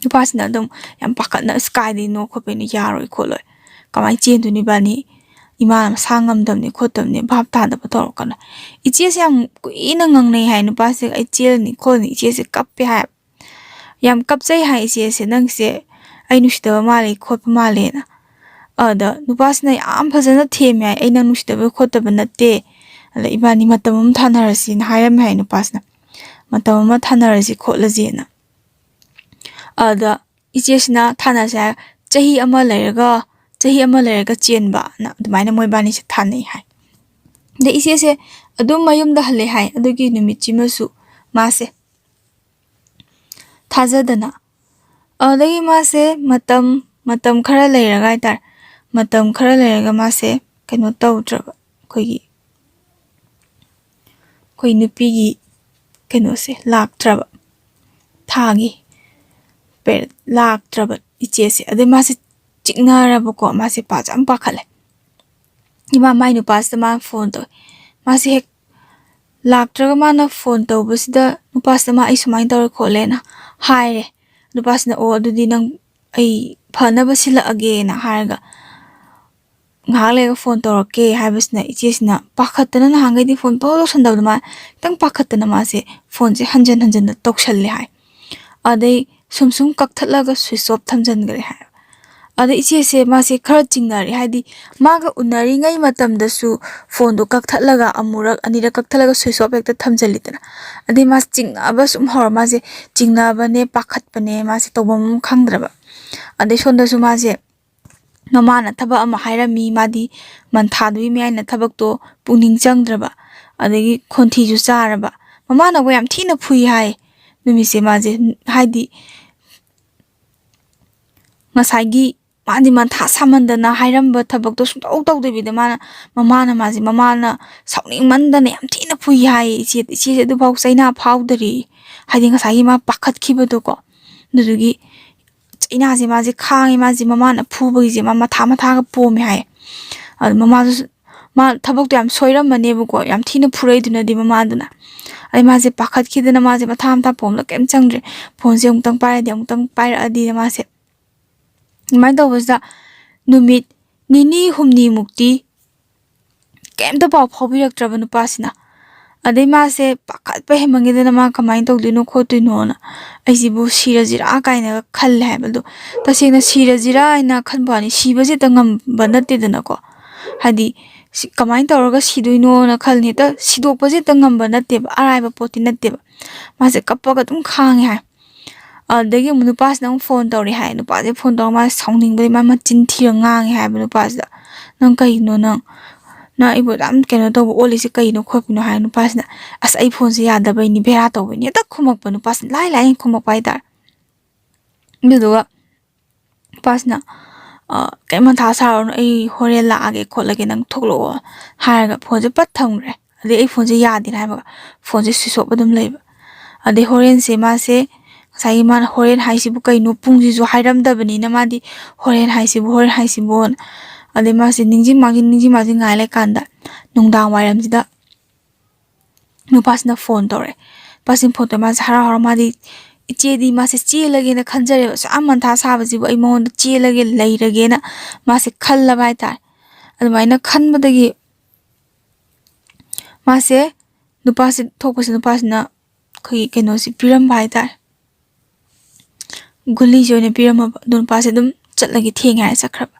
ꯅꯨꯄꯥꯁꯤꯅ ꯑꯗꯨꯝ ꯌꯥꯝ ꯄꯥꯈꯠꯅ, "ꯑꯁ, ꯀꯥꯏꯗꯩꯅꯣ ꯈꯣꯠꯄꯩꯅꯣ, ꯌꯥꯔꯣꯏ ꯈꯣꯠꯂꯣꯏ, ꯀꯃꯥꯏꯅ ꯆꯦꯟꯗꯣꯏꯅꯣ ꯏꯕꯥꯅꯤ? ꯏꯃꯥꯅ ꯃꯁꯥ ꯉꯝꯗꯕꯅꯤ ꯈꯣꯠꯇꯕꯅꯤ, ꯚꯥꯞ ꯇꯥꯗꯕ ꯇꯧꯔꯛꯀꯅꯨ"꯫ ꯏꯆꯦꯁꯦ ꯌꯥꯝ ꯀꯨꯏꯅ ꯉꯥꯡꯅꯩ ꯍꯥꯏ ꯅꯨꯄꯥꯁꯦ, "ꯑꯩ ꯆꯦꯜꯂꯅꯤ ꯈꯣꯠꯂꯅꯤ", ꯏꯆꯦꯁꯦ ꯀꯞꯄꯦ ꯍꯥꯏ꯫ ꯌꯥꯝ ꯀꯞꯆꯩ ꯍꯥꯏ ꯏꯆꯦꯁꯦ, "ꯅꯪꯁꯦ ꯑꯩ ꯅꯨꯡꯁꯤꯗꯕ ꯃꯥꯜꯂꯦ ꯈꯣꯠꯄ ꯃꯥꯜꯂꯦꯅ"꯫ ꯑꯗ ꯅꯨꯄꯥꯁꯤꯅ ꯌꯥꯝ ꯐꯖꯅ ꯊꯦꯝꯃꯦ ꯍꯥꯏ, "ꯑꯩ ꯅꯪ ꯅꯨꯡꯁꯤꯗꯕ ꯈꯣꯠꯇꯕ ꯅꯠꯇꯦ, ꯑꯗ ꯏꯕꯥꯅꯤ ꯃꯇꯝ ꯑꯃ ꯊꯥꯅꯔꯁꯤꯅ" ꯍꯥꯏꯔꯝꯃꯦ ꯍꯥꯏ ꯅꯨꯄꯥꯁꯤꯅ꯫ "ꯃꯇꯝ ꯑꯃ ꯊꯥꯅꯔꯁꯤ ꯈꯣꯠꯂꯁꯤꯅ"꯫ ꯑꯗ ꯏꯆꯦꯁꯤꯅ ꯊꯥꯅꯁꯦ ꯍꯥꯏ, ꯆꯍꯤ ꯑꯃ ꯂꯩꯔꯒ, ꯆꯍꯤ ꯑꯃ ꯂꯩꯔꯒ ꯆꯦꯟꯕꯅ ꯑꯗꯨꯃꯥꯏꯅ ꯃꯣꯏꯕꯥꯅꯤꯁꯦ ꯊꯥꯅꯩ ꯍꯥꯏ꯫ ꯑꯗ ꯏꯆꯦꯁꯦ ꯑꯗꯨꯝ ꯃꯌꯨꯝꯗ ꯍꯜꯂꯦ ꯍꯥꯏ꯫ ꯑꯗꯨꯒꯤ ꯅꯨꯃꯤꯠꯁꯤꯃꯁꯨ ꯃꯥꯁꯦ ꯊꯥꯖꯗꯅ, ꯑꯗꯨꯗꯒꯤ ꯃꯥꯁꯦ ꯃꯇꯝ, ꯃꯇꯝ ꯈꯔ ꯂꯩꯔꯒ ꯍꯥꯏꯇꯥꯔꯦ, ꯃꯇꯝ ꯈꯔ ꯂꯩꯔꯒ ꯃꯥꯁꯦ ꯀꯩꯅꯣ ꯇꯧꯗ꯭ꯔꯕ, ꯑꯩꯈꯣꯏꯒꯤ, ꯑꯩꯈꯣꯏ ꯅꯨꯄꯤꯒꯤ ꯀꯩꯅꯣꯁꯦ ꯂꯥꯛꯇ꯭ꯔꯕ, ꯊꯥꯒꯤ ꯄꯦꯔꯦꯠ ꯂꯥꯛꯇ꯭ꯔꯕ ꯏꯆꯦꯁꯦ꯫ ꯑꯗꯩ ꯃꯥꯁꯦ ꯆꯤꯛꯅꯔꯕꯀꯣ, ꯃꯥꯁꯦ ꯄꯥꯁꯦ ꯌꯥꯝ ꯄꯥꯈꯠꯂꯦ꯫ ꯏꯃꯥ, ꯃꯥꯏ ꯅꯨꯄꯥꯁꯤꯗ ꯃꯥꯅ ꯐꯣꯟ ꯇꯧꯋꯦ꯫ ꯃꯥꯁꯦ ꯍꯦꯛ ꯂꯥꯛꯇ꯭ꯔꯒ ꯃꯥꯅ ꯐꯣꯟ ꯇꯧꯕꯁꯤꯗ ꯅꯨꯄꯥꯁꯤꯗ ꯃꯥ "ꯑꯩ ꯁꯨꯃꯥꯏꯅ ꯇꯧꯔꯦ ꯈꯣꯠꯂꯦꯅ" ꯍꯥꯏꯔꯦ꯫ ꯅꯨꯄꯥꯁꯤꯅ "ꯑꯣ, ꯑꯗꯨꯗꯤ ꯅꯪ ꯑꯩ ꯐꯅꯕ ꯁꯤꯜꯂꯛꯑꯒꯦꯅ" ꯍꯥꯏꯔꯒ "ꯉꯥꯏꯍꯥꯛ ꯂꯩꯔꯒ ꯐꯣꯟ ꯇꯧꯔꯛꯀꯦ" ꯍꯥꯏꯕꯁꯤꯅ ꯏꯆꯦꯁꯤꯅ ꯄꯥꯈꯠꯇꯅ, ꯅꯍꯥꯟꯈꯩꯗꯤ ꯐꯣꯟ ꯄꯪꯇꯧ ꯇꯧꯁꯟꯗꯕꯗꯣ, ꯃꯥ ꯈꯤꯇꯪ ꯄꯥꯈꯠꯇꯅ ꯃꯥꯁꯦ ꯐꯣꯟꯁꯦ ꯍꯟꯖꯟ ꯍꯟꯖꯟꯅ ꯇꯧꯁꯜꯂꯦ ꯍꯥꯏ꯫ ꯑꯗꯩ ꯁꯨꯝ ꯁꯨꯝ ꯀꯛꯊꯠꯂꯒ switch off ꯊꯝꯖꯟꯈ꯭ꯔꯦ ꯍꯥꯏ꯫ ꯑꯗꯩ ꯏꯆꯦꯁꯦ ꯃꯥꯁꯦ ꯈꯔ ꯆꯤꯡꯅꯔꯦ, ꯍꯥꯏꯗꯤ ꯃꯥꯒ ꯎꯅꯔꯤꯉꯩ ꯃꯇꯝꯗꯁꯨ ꯐꯣꯟꯗꯣ ꯀꯛꯊꯠꯂꯒ ꯑꯃꯨꯔꯛ ꯑꯅꯤꯔꯛ ꯀꯛꯊꯠꯂꯒ switch off ꯍꯦꯛꯇ ꯊꯝꯖꯜꯂꯤꯗꯅ꯫ ꯑꯗꯩ ꯃꯥꯁꯦ ꯆꯤꯡꯅꯕ ꯁꯨꯝ ꯍꯧꯔ, ꯃꯥꯁꯦ ꯆꯤꯡꯅꯕꯅꯦ ꯄꯥꯈꯠꯄꯅꯦ ꯃꯥꯁꯦ ꯇꯧꯐꯝ ꯑꯃ ꯈꯪꯗ꯭ꯔꯕ꯫ ꯑꯗꯩ ꯁꯣꯝꯗꯁꯨ ꯃꯥꯁꯦ ꯃꯃꯥꯅ ꯊꯕꯛ ꯑꯃ ꯍꯥꯏꯔꯝꯃꯤ, ꯃꯥꯗꯤ ꯃꯟꯊꯥꯗꯨꯒꯤ ꯃꯌꯥꯏꯅ ꯊꯕꯛꯇꯣ ꯄꯨꯛꯅꯤꯡ ꯆꯪꯗ꯭ꯔꯕ, ꯑꯗꯒꯤ ꯈꯣꯟꯊꯤꯁꯨ ꯆꯥꯔꯕ꯫ ꯃꯃꯥꯅꯕꯨ ꯌꯥꯝ ꯊꯤꯅ ꯐꯨꯏ ꯍꯥꯏ ꯅꯨꯃꯤꯠꯁꯦ ꯃꯥꯁꯦ, ꯍꯥꯏꯗꯤ ꯉꯁꯥꯏꯒꯤ ꯃꯥꯗꯤ ꯃꯟꯊꯥ ꯁꯥꯃꯟꯗꯅ ꯍꯥꯏꯔꯝꯕ ꯊꯕꯛꯇꯣ ꯁꯨꯡꯇꯧ ꯇꯧꯗꯕꯤꯗ ꯃꯥꯅ, ꯃꯃꯥꯅ ꯃꯥꯁꯦ, ꯃꯃꯥꯅ ꯁꯥꯎꯅꯤꯡꯃꯟꯗꯅ ꯌꯥꯝ ꯊꯤꯅ ꯐꯨꯏ ꯍꯥꯏꯌꯦ ꯏꯆꯦ꯫ ꯏꯆꯦꯁꯦ ꯑꯗꯨꯐꯥꯎ ꯆꯩꯅꯥ ꯐꯥꯎꯗꯔꯤ, ꯍꯥꯏꯗꯤ ꯉꯁꯥꯏꯒꯤ ꯃꯥ ꯄꯥꯈꯠꯈꯤꯕꯗꯣꯀꯣ꯫ ꯑꯗꯨꯗꯨꯒꯤ ꯆꯩꯅꯥꯁꯦ ꯃꯥꯁꯦ ꯈꯥꯡꯉꯦ, ꯃꯥꯁꯦ ꯃꯃꯥꯅ ꯐꯨꯕꯒꯤꯁꯦ ꯃꯥ ꯃꯊꯥ ꯃꯊꯥꯒ ꯄꯣꯝꯃꯦ ꯍꯥꯏꯌꯦ꯫ ꯑꯗꯨ ꯃꯃꯥꯗꯨꯁꯨ, ꯃꯥ ꯊꯕꯛꯇꯣ ꯌꯥꯝ ꯁꯣꯏꯔꯝꯃꯅꯦꯕꯀꯣ, ꯌꯥꯝ ꯊꯤꯅ ꯐꯨꯔꯛꯏꯗꯨꯅꯗꯤ ꯃꯃꯥꯗꯨꯅ꯫ ꯑꯗꯩ ꯃꯥꯁꯦ ꯄꯥꯈꯠꯈꯤꯗꯅ ꯃꯥꯁꯦ ꯃꯊꯥ ꯃꯊꯥ ꯄꯣꯝꯂ ꯀꯩꯝ ꯆꯪꯗ꯭ꯔꯦ꯫ ꯐꯣꯟꯁꯦ ꯑꯃꯨꯛꯇꯪ ꯄꯥꯏꯔꯗꯤ, ꯑꯃꯨꯛꯇꯪ ꯄꯥꯏꯔꯛꯑꯗꯤ ꯃꯥꯁꯦ꯫ ꯑꯗꯨꯃꯥꯏꯅ ꯇꯧꯕꯁꯤꯗ ꯅꯨꯃꯤꯠ ꯅꯤꯅꯤ ꯍꯨꯝꯅꯤꯃꯨꯛꯇꯤ ꯀꯩꯝꯇ ꯄꯥꯎ ꯐꯥꯎꯕꯤꯔꯛꯇ꯭ꯔꯕ ꯅꯨꯄꯥꯁꯤꯅ꯫ ꯑꯗꯩ ꯃꯥꯁꯦ ꯄꯥꯈꯠꯄ ꯍꯦꯟꯃꯟꯈꯤꯗꯅ ꯃꯥ ꯀꯃꯥꯏꯅ ꯇꯧꯗꯣꯏꯅꯣ ꯈꯣꯠꯇꯣꯏꯅꯣꯅ, "ꯑꯩꯁꯤꯕꯨ ꯁꯤꯔꯁꯤꯔꯥ?" ꯀꯥꯏꯅꯒ ꯈꯜꯂꯦ ꯍꯥꯏꯕ꯫ ꯑꯗꯣ ꯇꯁꯦꯡꯅ ꯁꯤꯔꯁꯤꯔꯥ ꯍꯥꯏꯅ ꯈꯟꯕ ꯋꯥꯅꯤ, ꯁꯤꯕꯁꯦ ꯍꯦꯛꯇ ꯉꯝꯕ ꯅꯠꯇꯦꯗꯅꯀꯣ꯫ ꯍꯥꯏꯗꯤ ꯁꯤ-, ꯀꯃꯥꯏꯅ ꯇꯧꯔꯒ ꯁꯤꯗꯣꯏꯅꯣꯅ ꯈꯜꯂꯤ, ꯍꯦꯛꯇ ꯁꯤꯗꯣꯛꯄꯁꯦ ꯍꯦꯛꯇ ꯉꯝꯕ ꯅꯠꯇꯦꯕ, ꯑꯔꯥꯏꯕ ꯄꯣꯠꯇꯤ ꯅꯠꯇꯦꯕ꯫ ꯃꯥꯁꯦ ꯀꯞꯄꯒ ꯑꯗꯨꯝ ꯈꯥꯡꯉꯦ ꯍꯥꯏ꯫ ꯑꯗꯒꯤ ꯑꯃꯨꯛ ꯅꯨꯄꯥꯁꯤꯅ ꯑꯃꯨꯛ ꯐꯣꯟ ꯇꯧꯔꯦ ꯍꯥꯏ꯫ ꯅꯨꯄꯥꯁꯦ ꯐꯣꯟ ꯇꯧꯔꯒ ꯃꯥꯁꯦ ꯁꯥꯎꯅꯤꯡꯕꯒꯤ ꯃꯥ ꯃꯆꯤꯟ ꯊꯤꯔ ꯉꯥꯡꯉꯦ ꯍꯥꯏꯕ ꯅꯨꯄꯥꯁꯤꯗ, "ꯅꯪ ꯀꯩꯒꯤꯅꯣ, ꯅꯪ, ꯅꯪ ꯑꯩꯕꯨ ꯑꯗꯨꯝ ꯀꯩꯅꯣ ꯇꯧꯕ ꯑꯣꯜꯂꯤꯁꯦ ꯀꯩꯅꯣ ꯈꯣꯠꯄꯤꯅꯣ?" ꯍꯥꯏ꯫ ꯅꯨꯄꯥꯁꯤꯅ, "ꯑꯁ, ꯑꯩ ꯐꯣꯟꯁꯦ ꯌꯥꯗꯕꯩꯅꯤ, ꯕꯦꯔꯥ ꯇꯧꯕꯩꯅꯤ", ꯍꯦꯛꯇ ꯈꯨꯝꯃꯛꯄ, ꯅꯨꯄꯥꯁꯤꯅ ꯂꯥꯏ ꯂꯥꯏꯅ ꯈꯨꯝꯃꯛꯄ ꯍꯥꯏꯇꯥꯔꯦ꯫ ꯑꯗꯨꯗꯨꯒ ꯅꯨꯄꯥꯁꯤꯅ, "ꯑ, ꯀꯩꯝ ꯃꯊꯥ ꯁꯥꯔꯨꯔꯅꯨ, ꯑꯩ ꯍꯣꯔꯦꯟ ꯂꯥꯛꯑꯒꯦ ꯈꯣꯠꯂꯒꯦ, ꯅꯪ ꯊꯣꯛꯂꯛꯑꯣ" ꯍꯥꯏꯔꯒ ꯐꯣꯟꯁꯦ ꯄꯠ ꯊꯝꯈ꯭ꯔꯦ꯫ ꯑꯗꯩ ꯑꯩ ꯐꯣꯟꯁꯦ ꯌꯥꯗꯦꯅ ꯍꯥꯏꯕꯒ ꯐꯣꯟꯁꯦ switch off ꯑꯗꯨꯝ ꯂꯩꯕ꯫ ꯑꯗꯩ ꯍꯣꯔꯦꯟꯁꯦ ꯃꯥꯁꯦ, ꯉꯁꯥꯏꯒꯤ ꯃꯥꯅ ꯍꯣꯔꯦꯟ ꯍꯥꯏꯁꯤꯕꯨ ꯀꯩꯅꯣ, ꯄꯨꯡꯁꯤꯁꯨ ꯍꯥꯏꯔꯝꯗꯕꯅꯤꯅ ꯃꯥꯗꯤ ꯍꯣꯔꯦꯟ ꯍꯥꯏꯁꯤꯕꯨ, ꯍꯣꯔꯦꯟ ꯍꯥꯏꯁꯤꯕꯨꯅ꯫ ꯑꯗꯩ ꯃꯥꯁꯦ ꯅꯤꯡꯁꯤꯡ ꯃꯥꯡꯖꯤꯡ, ꯅꯤꯡꯁꯤꯡ ꯃꯥꯡꯖꯤꯡ ꯉꯥꯏ ꯂꯩꯀꯥꯟꯗ ꯅꯨꯡꯗꯥꯡ ꯋꯥꯏꯔꯝꯁꯤꯗ ꯅꯨꯄꯥꯁꯤꯅ ꯐꯣꯟ ꯇꯧꯔꯛꯑꯦ꯫ ꯅꯨꯄꯥꯁꯤꯅ ꯐꯣꯟ ꯇꯧꯔꯦ, ꯃꯥꯁꯦ ꯍꯔꯥꯎ ꯍꯔꯥꯎ, ꯃꯥꯗꯤ ꯏꯆꯦꯗꯤ ꯃꯥꯁꯦ ꯆꯦꯜꯂꯒꯦꯅ ꯈꯟꯖꯔꯦꯕ, ꯑꯁꯨꯛ ꯌꯥꯝ ꯃꯟꯊꯥ ꯁꯥꯕꯁꯤꯕꯨ ꯑꯩ ꯃꯉꯣꯟꯗ ꯆꯦꯜꯂꯒꯦ ꯂꯩꯔꯒꯦꯅ ꯃꯥꯁꯦ ꯈꯜꯂꯕ ꯍꯥꯏꯇꯥꯔꯦ꯫ ꯑꯗꯨꯃꯥꯏꯅ ꯈꯟꯕꯗꯒꯤ ꯃꯥꯁꯦ, ꯅꯨꯄꯥꯁꯦ ꯊꯣꯛꯄꯁꯦ, ꯅꯨꯄꯥꯁꯤꯅ ꯑꯩꯈꯣꯏꯒꯤ ꯀꯩꯅꯣꯁꯦ ꯄꯤꯔꯝꯕ ꯍꯥꯏꯇꯥꯔꯦ, ꯒꯨꯂꯤꯁꯦ ꯑꯣꯏꯅ ꯄꯤꯔꯝꯃꯕ꯫ ꯑꯗꯨ ꯅꯨꯄꯥꯁꯦ ꯑꯗꯨꯝ ꯆꯠꯂꯒꯦ, ꯊꯦꯡꯉꯦ ꯍꯥꯏꯔ ꯆꯠꯈ꯭ꯔꯕ꯫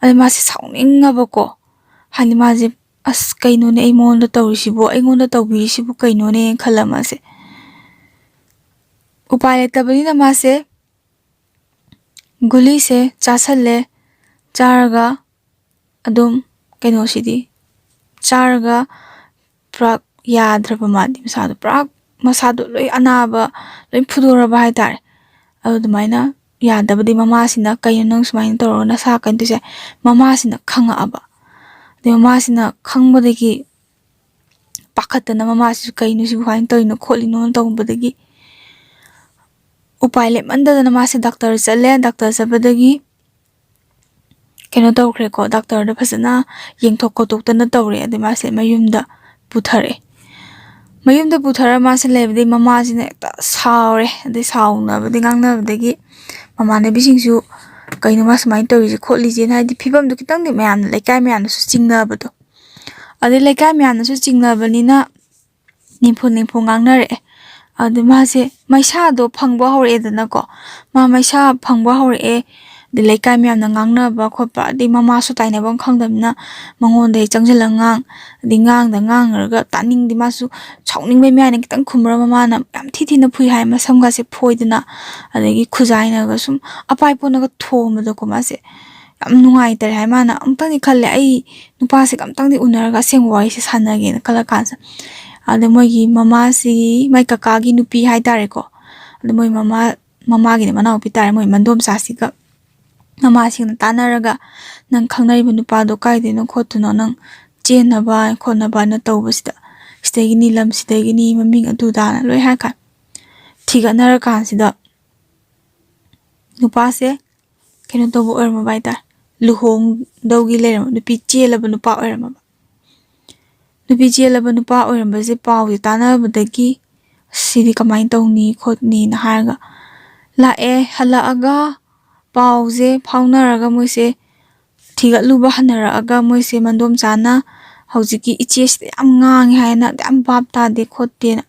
ꯑꯗꯩ ꯃꯥꯁꯦ ꯁꯥꯎꯅꯤꯡꯉꯕꯀꯣ, ꯍꯥꯏꯗꯤ ꯃꯥꯁꯦ, "ꯑꯁ, ꯀꯩꯅꯣꯅꯦ ꯑꯩ ꯃꯉꯣꯟꯗ ꯇꯧꯔꯤꯁꯤꯕꯨ, ꯑꯩꯉꯣꯟꯗ ꯇꯧꯕꯤꯔꯤꯁꯤꯕꯨ ꯀꯩꯅꯣꯅꯦ?" ꯈꯜꯂ ꯃꯥꯁꯦ ꯎꯄꯥꯏ ꯂꯩꯇꯕꯅꯤꯅ ꯃꯥꯁꯦ ꯒꯨꯂꯤꯁꯦ ꯆꯥꯁꯜꯂꯦ꯫ ꯆꯥꯔꯒ ꯑꯗꯨꯝ ꯀꯩꯅꯣꯁꯤꯗꯤ ꯆꯥꯔꯒ ꯄꯨꯔꯥ ꯌꯥꯗ꯭ꯔꯕ, ꯃꯥꯗꯤ ꯃꯁꯥꯗꯣ ꯄꯨꯔꯥ, ꯃꯁꯥꯗꯣ ꯂꯣꯏ ꯑꯅꯥꯕ, ꯂꯣꯏ ꯐꯨꯗꯣꯔꯕ ꯍꯥꯏꯇꯥꯔꯦ꯫ ꯑꯗꯨ ꯑꯗꯨꯃꯥꯏꯅ ꯌꯥꯗꯕꯗꯤ ꯃꯃꯥꯁꯤꯅ, "ꯀꯩꯅꯣ ꯅꯪ ꯁꯨꯃꯥꯏꯅ ꯇꯧꯔꯒ ꯅꯁꯥ ꯀꯩꯅꯣ ꯇꯧꯔꯤꯁꯦ?" ꯃꯃꯥꯁꯤꯅ ꯈꯪꯉꯛꯑꯕ꯫ ꯑꯗꯩ ꯃꯃꯥꯁꯤꯅ ꯈꯪꯕꯗꯒꯤ ꯄꯥꯈꯠꯇꯅ ꯃꯃꯥꯁꯤꯁꯨ, "ꯀꯩꯅꯣ ꯁꯤꯕꯨ ꯀꯃꯥꯏꯅ ꯇꯧꯔꯤꯅꯣ ꯈꯣꯠꯂꯤꯅꯣꯅ" ꯇꯧꯕꯗꯒꯤ ꯎꯄꯥꯏ ꯂꯩꯃꯟꯗꯗꯅ ꯃꯥꯁꯦ ꯗꯥꯛꯇꯔ ꯆꯠꯂꯦ꯫ ꯗꯥꯛꯇꯔ ꯆꯠꯄꯗꯒꯤ ꯀꯩꯅꯣ ꯇꯧꯈ꯭ꯔꯦꯀꯣ, ꯗꯥꯛꯇꯔꯗ ꯐꯖꯅ ꯌꯦꯡꯊꯣꯛ ꯈꯣꯠꯇꯣꯛꯇꯅ ꯇꯧꯔꯦ꯫ ꯑꯗꯩ ꯃꯥꯁꯦ ꯃꯌꯨꯝꯗ ꯄꯨꯊꯔꯛꯑꯦ꯫ ꯃꯌꯨꯝꯗ ꯄꯨꯊꯔ ꯃꯥꯁꯦ ꯂꯩꯕꯗꯒꯤ ꯃꯃꯥꯁꯤꯅ ꯍꯦꯛꯇ ꯁꯥꯎꯔꯦ꯫ ꯑꯗꯩ ꯁꯥꯎꯅꯕꯗꯤ ꯉꯥꯡꯅꯕꯗꯒꯤ ꯃꯃꯥꯟꯅꯕꯤꯁꯤꯡꯁꯨ, "ꯀꯩꯅꯣ ꯃꯥ ꯁꯨꯃꯥꯏꯅ ꯇꯧꯔꯤꯁꯦ ꯈꯣꯠꯂꯤꯁꯦꯅ", ꯍꯥꯏꯗꯤ ꯐꯤꯕꯝꯗꯣ ꯈꯤꯇꯪꯗꯤ ꯃꯌꯥꯝꯅ, ꯂꯩꯀꯥꯏ ꯃꯌꯥꯝꯅꯁꯨ ꯆꯤꯡꯅꯕꯗꯣ꯫ ꯑꯗꯩ ꯂꯩꯀꯥꯏ ꯃꯌꯥꯝꯅꯁꯨ ꯆꯤꯡꯅꯕꯅꯤꯅ ꯅꯤꯝꯐꯨ ꯅꯤꯝꯐꯨ ꯉꯥꯡꯅꯔꯛꯑꯦ꯫ ꯑꯗꯨ ꯃꯥꯁꯦ ꯃꯩꯁꯥꯗꯣ ꯐꯪꯕ ꯍꯧꯔꯛꯑꯦꯗꯅꯀꯣ꯫ ꯃꯥ ꯃꯩꯁꯥ ꯐꯪꯕ ꯍꯧꯔꯛꯑꯦ꯫ ꯑꯗꯩ ꯂꯩꯀꯥꯏ ꯃꯌꯥꯝꯅ ꯉꯥꯡꯅꯕ ꯈꯣꯠꯄ, ꯑꯗꯩ ꯃꯃꯥꯁꯨ ꯇꯥꯏꯅꯐꯝ ꯈꯪꯗꯕꯅꯤꯅ ꯃꯉꯣꯟꯗ ꯍꯦꯛ ꯆꯪꯁꯤꯜꯂꯒ ꯉꯥꯡ-, ꯑꯗꯩ ꯉꯥꯡꯗ ꯉꯥꯡꯉꯨꯔꯒ ꯇꯥꯅꯤꯡꯗꯦ꯫ ꯃꯥꯁꯨ ꯁꯥꯎꯅꯤꯡꯕꯩ ꯃꯌꯥꯏꯅ ꯈꯤꯇꯪ ꯈꯨꯝꯕ꯭ꯔ ꯃꯃꯥꯅ ꯌꯥꯝ ꯊꯤ ꯊꯤꯅ ꯐꯨꯏ ꯍꯥꯏ, ꯃꯁꯝꯒꯁꯦ ꯐꯣꯏꯗꯅ, ꯑꯗꯒꯤ ꯈꯨꯖꯥꯏꯅꯒ ꯁꯨꯝ ꯑꯄꯥꯏ ꯄꯣꯠꯅꯒ ꯊꯣꯝꯕꯗꯣꯀꯣ꯫ ꯃꯥꯁꯦ ꯌꯥꯝ ꯅꯨꯡꯉꯥꯏꯇꯔꯦ ꯍꯥꯏ꯫ ꯃꯥꯅ ꯑꯃꯨꯛꯇꯪꯗꯤ ꯈꯜꯂꯦ, "ꯑꯩ ꯅꯨꯄꯥꯁꯤꯒ ꯑꯝꯇꯪꯗꯤ ꯎꯅꯔꯒ ꯑꯁꯦꯡꯕ ꯋꯥꯔꯤꯁꯦ ꯁꯥꯟꯅꯒꯦꯅ" ꯈꯜꯂ ꯀꯥꯟꯁꯤꯗ, ꯑꯗ ꯃꯣꯏꯒꯤ ꯃꯃꯥꯁꯤ, ꯃꯥꯏ ꯀꯀꯥꯒꯤ ꯅꯨꯄꯤ ꯍꯥꯏꯇꯥꯔꯦꯀꯣ, ꯑꯗ ꯃꯣꯏ ꯃꯃꯥ, ꯃꯃꯥꯒꯤꯗꯤ ꯃꯅꯥꯎꯄꯤ ꯇꯥꯔꯦ, ꯃꯣꯏ ꯃꯟꯗꯣꯝꯆꯥꯁꯤꯒ ꯃꯃꯥꯁꯤꯡꯅ ꯇꯥꯟꯅꯔꯒ, "ꯅꯪ ꯈꯪꯅꯔꯤꯕ ꯅꯨꯄꯥꯗꯣ ꯀꯥꯏꯗꯩꯅꯣ ꯈꯣꯠꯇꯣꯏꯅꯣ, ꯅꯪ ꯆꯦꯟꯅꯕ ꯈꯣꯠꯅꯕꯅ ꯇꯧꯕꯁꯤꯗ, ꯁꯤꯗꯒꯤꯅꯤ, ꯂꯝ ꯁꯤꯗꯒꯤꯅꯤ, ꯃꯃꯤꯡ ꯑꯗꯨꯗꯥꯅ" ꯂꯣꯏ ꯍꯥꯏꯔ ꯀꯥꯟ ꯊꯤꯒꯠꯅꯔ ꯀꯥꯟꯁꯤꯗ ꯅꯨꯄꯥꯁꯦ ꯀꯩꯅꯣ ꯇꯧꯕ ꯑꯣꯏꯔꯝꯃꯕ ꯍꯥꯏꯇꯥꯔꯦ, ꯂꯨꯍꯣꯡꯗꯧꯒꯤ ꯂꯩꯔꯝꯕ, ꯅꯨꯄꯤ ꯆꯦꯜꯂꯕ ꯅꯨꯄꯥ ꯑꯣꯏꯔꯝꯃꯕ꯫ ꯅꯨꯄꯤ ꯆꯦꯜꯂꯕ ꯅꯨꯄꯥ ꯑꯣꯏꯔꯝꯕꯁꯦ ꯄꯥꯎꯁꯦ ꯇꯥꯟꯅꯕꯗꯒꯤ, "ꯑꯁ, ꯁꯤꯗꯤ ꯀꯃꯥꯏꯅ ꯇꯧꯅꯤ ꯈꯣꯠꯅꯤꯅ" ꯍꯥꯏꯔꯒ ꯂꯥꯛꯑꯦ꯫ ꯍꯜꯂꯛꯑꯒ ꯄꯥꯎꯁꯦ ꯐꯥꯎꯅꯔꯒ ꯃꯣꯏꯁꯦ ꯊꯤꯒꯠꯂꯨꯕ ꯍꯟꯅꯔꯛꯑꯒ ꯃꯣꯏꯁꯦ ꯃꯟꯗꯣꯝꯆꯥꯅ ꯍꯧꯖꯤꯛꯀꯤ ꯏꯆꯦꯁꯤꯗ ꯌꯥꯝ ꯉꯥꯡꯉꯦ ꯍꯥꯏꯅ, ꯌꯥꯝ ꯚꯥꯞ ꯇꯥꯗꯦ ꯈꯣꯠꯇꯦꯅ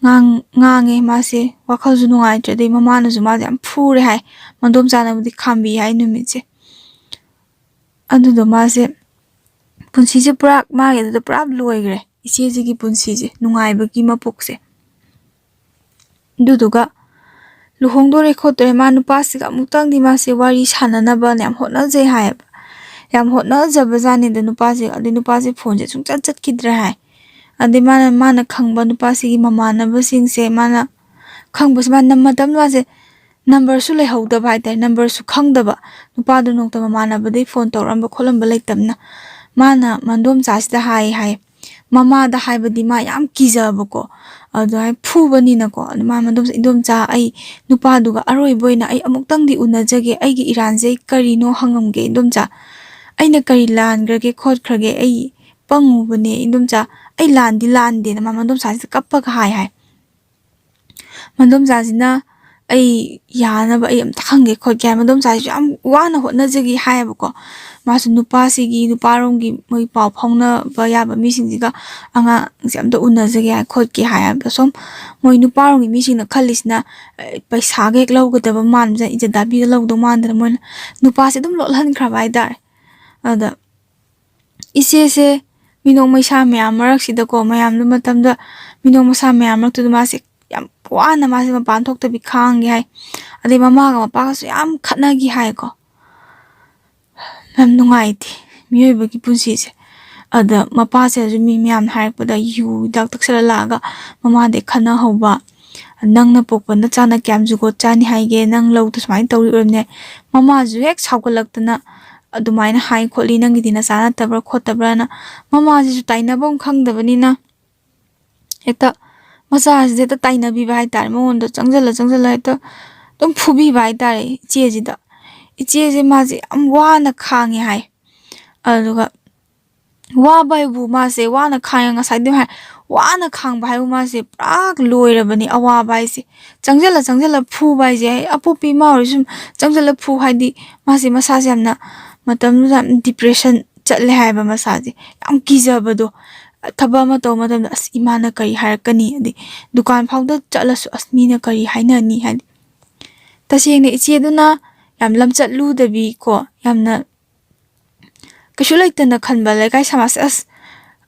ꯉꯥꯡ-, ꯉꯥꯡꯉꯦ ꯃꯥꯁꯦ꯫ ꯋꯥꯈꯜꯁꯨ ꯅꯨꯡꯉꯥꯏꯇ꯭ꯔꯦ, ꯑꯗꯩ ꯃꯃꯥꯅꯁꯨ ꯃꯥꯁꯦ ꯌꯥꯝ ꯐꯨꯔꯦ ꯍꯥꯏ꯫ ꯃꯟꯗꯣꯝꯆꯥꯅꯕꯨꯗꯤ ꯈꯥꯝꯕꯤ ꯍꯥꯏ ꯅꯨꯃꯤꯠꯁꯦ꯫ ꯑꯗꯨꯗꯣ ꯃꯥꯁꯦ ꯄꯨꯟꯁꯤꯁꯦ ꯄꯨꯔꯥ ꯃꯥꯒꯤ ꯑꯗꯨꯗ ꯄꯨꯔꯥ ꯂꯣꯏꯈ꯭ꯔꯦ, ꯏꯆꯦꯁꯤꯒꯤ ꯄꯨꯟꯁꯤꯁꯦ, ꯅꯨꯡꯉꯥꯏꯕꯒꯤ ꯃꯄꯣꯛꯁꯦ꯫ ꯑꯗꯨꯗꯨꯒ ꯂꯨꯍꯣꯡꯗꯣꯔꯦ ꯈꯣꯠꯇꯣꯔꯦ, ꯃꯥ ꯅꯨꯄꯥꯁꯤꯒ ꯑꯃꯨꯛꯇꯪꯗꯤ ꯃꯥꯁꯦ ꯋꯥꯔꯤ ꯁꯥꯟꯅꯅꯕꯅ ꯌꯥꯝ ꯍꯣꯠꯅꯖꯩ ꯍꯥꯏꯌꯦꯕ꯫ ꯌꯥꯝ ꯍꯣꯠꯅꯖꯕꯖꯥꯠꯅꯤꯗ ꯅꯨꯄꯥꯁꯦ꯫ ꯑꯗꯩ ꯅꯨꯄꯥꯁꯦ ꯐꯣꯟꯁꯦ ꯁꯨꯡꯆꯠ ꯆꯠꯈꯤꯗ꯭ꯔꯦ ꯍꯥꯏ꯫ ꯑꯗꯩ ꯃꯥꯅ, ꯃꯥꯅ ꯈꯪꯕ ꯅꯨꯄꯥꯁꯤꯒꯤ ꯃꯃꯥꯟꯅꯕꯁꯤꯡꯁꯦ, ꯃꯥꯅ ꯈꯪꯕꯁꯦ, ꯃꯥꯅ ꯃꯇꯝ ꯃꯥꯁꯦ ꯅꯝꯕꯔꯁꯨ ꯂꯩꯍꯧꯗꯕ ꯍꯥꯏꯇꯥꯔꯦ, ꯅꯝꯕꯔꯁꯨ ꯈꯪꯗꯕ꯫ ꯅꯨꯄꯥꯗꯣ ꯅꯣꯡꯇ ꯃꯃꯥꯟꯅꯕꯗꯩ ꯐꯣꯟ ꯇꯧꯔꯛꯑꯝꯕ ꯈꯣꯠꯂꯝꯕ ꯂꯩꯇꯕꯅ, ꯃꯥꯅ ꯃꯟꯗꯣꯝꯆꯥꯁꯤꯗ ꯍꯥꯏ ꯍꯥꯏ꯫ ꯃꯃꯥꯗ ꯍꯥꯏꯕꯗꯤ ꯃꯥ ꯌꯥꯝ ꯀꯤꯖꯕꯀꯣ꯫ ꯑꯗꯨ ꯍꯥꯏ ꯐꯨꯕꯅꯤꯅꯀꯣ꯫ ꯑꯗꯨ ꯃꯥ ꯃꯟꯗꯣꯝꯆꯥ, "ꯏꯟꯗꯣꯝꯆꯥ, ꯑꯩ ꯅꯨꯄꯥꯗꯨꯒ ꯑꯔꯣꯏꯕ ꯑꯣꯏꯅ ꯑꯩ ꯑꯃꯨꯛꯇꯪꯗꯤ ꯎꯅꯖꯒꯦ, ꯑꯩꯒꯤ ꯏꯔꯥꯟꯁꯦ ꯑꯩ ꯀꯔꯤꯅꯣ ꯍꯪꯉꯝꯒꯦ ꯏꯟꯗꯣꯝꯆꯥ꯫ ꯑꯩꯅ ꯀꯔꯤ ꯂꯥꯟꯈ꯭ꯔꯒꯦ ꯈꯣꯠꯈ꯭ꯔꯒꯦ, ꯑꯩ ꯄꯪꯉꯨꯕꯅꯦ ꯏꯟꯗꯣꯝꯆꯥ, ꯑꯩ ꯂꯥꯟꯗꯤ ꯂꯥꯟꯗꯦꯅ" ꯃꯥ ꯃꯟꯗꯣꯝꯆꯥꯁꯤꯗ ꯀꯞꯄꯒ ꯍꯥꯏ ꯍꯥꯏ꯫ ꯃꯟꯗꯣꯝꯆꯥꯁꯤꯅ ꯑꯩ ꯌꯥꯅꯕ ꯑꯩ ꯑꯝꯇ ꯍꯪꯒꯦ ꯈꯣꯠꯀꯦ ꯍꯥꯏ꯫ ꯃꯟꯗꯣꯝꯆꯥꯁꯤꯁꯨ ꯌꯥꯝ ꯋꯥꯅ ꯍꯣꯠꯅꯖꯈꯤ ꯍꯥꯏꯌꯦꯕꯀꯣ꯫ ꯃꯥꯁꯨ ꯅꯨꯄꯥꯁꯤꯒꯤ, ꯅꯨꯄꯥꯔꯣꯝꯒꯤ ꯃꯣꯏ ꯄꯥꯎ ꯐꯥꯎꯅꯕ ꯌꯥꯕ ꯃꯤꯁꯤꯡꯁꯤꯒ ꯑꯉꯥꯡꯁꯦ ꯑꯝꯇ ꯎꯅꯖꯒꯦ ꯍꯥꯏ ꯈꯣꯠꯀꯦ ꯍꯥꯏ ꯍꯥꯏꯕꯗ, ꯁꯨꯝ ꯃꯣꯏ ꯅꯨꯄꯥꯔꯣꯝꯒꯤ ꯃꯤꯁꯤꯡꯅ ꯈꯜꯂꯤꯁꯤꯅ, ꯑꯦ, ꯄꯩꯁꯥꯒ ꯍꯦꯛ ꯂꯧꯒꯗꯕ ꯃꯥꯟꯕꯖꯥꯠ, ꯏꯖꯠ ꯗꯥꯕꯤꯒ ꯂꯧꯗꯧ ꯃꯥꯟꯗꯅ ꯃꯣꯏꯅ ꯅꯨꯄꯥꯁꯦ ꯑꯗꯨꯝ ꯂꯣꯠꯍꯟꯈ꯭ꯔꯕ ꯍꯥꯏꯇꯥꯔꯦ꯫ ꯑꯗ ꯏꯆꯦꯁꯦ ꯃꯤꯅꯣꯛ ꯃꯩꯁꯥ ꯃꯌꯥꯝ ꯃꯔꯛꯁꯤꯗꯀꯣ, ꯃꯌꯥꯝꯗꯨ ꯃꯇꯝꯗ ꯃꯤꯅꯣꯛ ꯃꯩꯁꯥ ꯃꯌꯥꯝ ꯃꯔꯛꯇꯨꯗ ꯃꯥꯁꯦ ꯌꯥꯝ ꯋꯥꯅ ꯃꯥꯁꯦ ꯃꯄꯥꯟ ꯊꯣꯛꯇꯕꯤ ꯈꯥꯡꯒꯦ ꯍꯥꯏ꯫ ꯑꯗꯩ ꯃꯃꯥꯒ ꯃꯄꯥꯒꯁꯨ ꯌꯥꯝ ꯈꯠꯅꯈꯤ ꯍꯥꯏꯀꯣ꯫ ꯌꯥꯝ ꯅꯨꯡꯉꯥꯏꯇꯦ ꯃꯤꯑꯣꯏꯕꯒꯤ ꯄꯨꯟꯁꯤꯁꯦ꯫ ꯑꯗ ꯃꯄꯥꯁꯤꯅꯁꯨ ꯃꯤ ꯃꯌꯥꯝꯅ ꯍꯥꯏꯔꯛꯄꯗ ꯌꯨ ꯍꯤꯗꯥꯛ ꯊꯛꯆꯜꯂ ꯂꯥꯛꯑꯒ ꯃꯃꯥꯗꯩ ꯈꯠꯅꯍꯧꯕ꯫ "ꯅꯪꯅ ꯄꯣꯛꯄ ꯅꯆꯥꯅ ꯀꯌꯥꯝ ꯖꯨꯒꯣꯠ ꯆꯥꯅꯤ ꯍꯥꯏꯒꯦ? ꯅꯪ ꯂꯧꯗ ꯁꯨꯃꯥꯏꯅ ꯇꯧꯔꯤ ꯑꯣꯏꯔꯝꯅꯦ꯫" ꯃꯃꯥꯁꯨ ꯍꯦꯛ ꯁꯥꯎꯒꯠꯂꯛꯇꯅ ꯑꯗꯨꯃꯥꯏꯅ ꯍꯥꯏ ꯈꯣꯠꯂꯤ, "ꯅꯪꯒꯤꯗꯤ ꯅꯆꯥ ꯅꯠꯇꯕ꯭ꯔꯥ ꯈꯣꯠꯇꯕ꯭ꯔꯥꯅ?" ꯃꯃꯥꯁꯤꯁꯨ ꯇꯥꯏꯅꯐꯝ ꯈꯪꯗꯕꯅꯤꯅ ꯍꯦꯛꯇ ꯃꯆꯥꯁꯤꯗ ꯍꯦꯛꯇ ꯇꯥꯏꯅꯕꯤꯕ ꯍꯥꯏꯇꯥꯔꯦ, ꯃꯉꯣꯟꯗ ꯆꯪꯁꯤꯜꯂ ꯆꯪꯁꯤꯜꯂ ꯍꯦꯛꯇ ꯑꯗꯨꯝ ꯐꯨꯕꯤꯕ ꯍꯥꯏꯇꯥꯔꯦ ꯏꯆꯦꯁꯤꯗ꯫ ꯏꯆꯦꯁꯦ ꯃꯥꯁꯦ ꯌꯥꯝ ꯋꯥꯅ ꯈꯥꯡꯉꯦ ꯍꯥꯏ꯫ ꯑꯗꯨꯒ ꯋꯥꯕ ꯍꯥꯏꯕꯨ ꯃꯥꯁꯦ ꯋꯥꯅ ꯈꯥꯡꯉꯦ, ꯉꯁꯥꯏꯗꯩ ꯍꯥꯏ, ꯋꯥꯅ ꯈꯥꯡꯕ ꯍꯥꯏꯕꯨ ꯃꯥꯁꯦ ꯄꯨꯔꯥ ꯂꯣꯏꯔꯕꯅꯤ ꯑꯋꯥꯕ ꯍꯥꯏꯁꯦ꯫ ꯆꯪꯁꯤꯜꯂ ꯆꯪꯁꯤꯜꯂ ꯐꯨꯕ ꯍꯥꯏꯁꯦ, ꯑꯩ ꯑꯄꯣꯛꯄꯤ ꯏꯃꯥ ꯑꯣꯏꯔꯁꯨ ꯁꯨꯝ ꯆꯪꯁꯤꯜꯂ ꯐꯨ ꯍꯥꯏꯗꯤ, ꯃꯥꯁꯦ ꯃꯁꯥꯁꯦ ꯌꯥꯝꯅ, ꯃꯇꯝꯗꯨꯗ ꯌꯥꯝ depression ꯆꯠꯂꯦ ꯍꯥꯏꯕ ꯃꯁꯥꯁꯦ꯫ ꯌꯥꯝ ꯀꯤꯖꯕꯗꯣ, ꯊꯕꯛ ꯑꯃ ꯇꯧꯕ ꯃꯇꯝꯗ "ꯑꯁ, ꯏꯃꯥꯅ ꯀꯔꯤ ꯍꯥꯏꯔꯛꯀꯅꯤ?" ꯑꯗꯩ ꯗꯨꯀꯥꯟ ꯐꯥꯎꯗ ꯆꯠꯂꯁꯨ "ꯑꯁ, ꯃꯤꯅ ꯀꯔꯤ ꯍꯥꯏꯅꯅꯤ?" ꯍꯥꯏꯗꯤ, ꯇꯁꯦꯡꯅ ꯏꯆꯦꯗꯨꯅ ꯌꯥꯝ ꯂꯝꯆꯠ ꯂꯨꯗꯕꯤ ꯀꯣ, ꯌꯥꯝꯅ ꯀꯩꯁꯨ ꯂꯩꯇꯅ ꯈꯟꯕ ꯂꯩꯀꯥꯏ ꯁꯃꯥꯖꯁꯦ, "ꯑꯁ,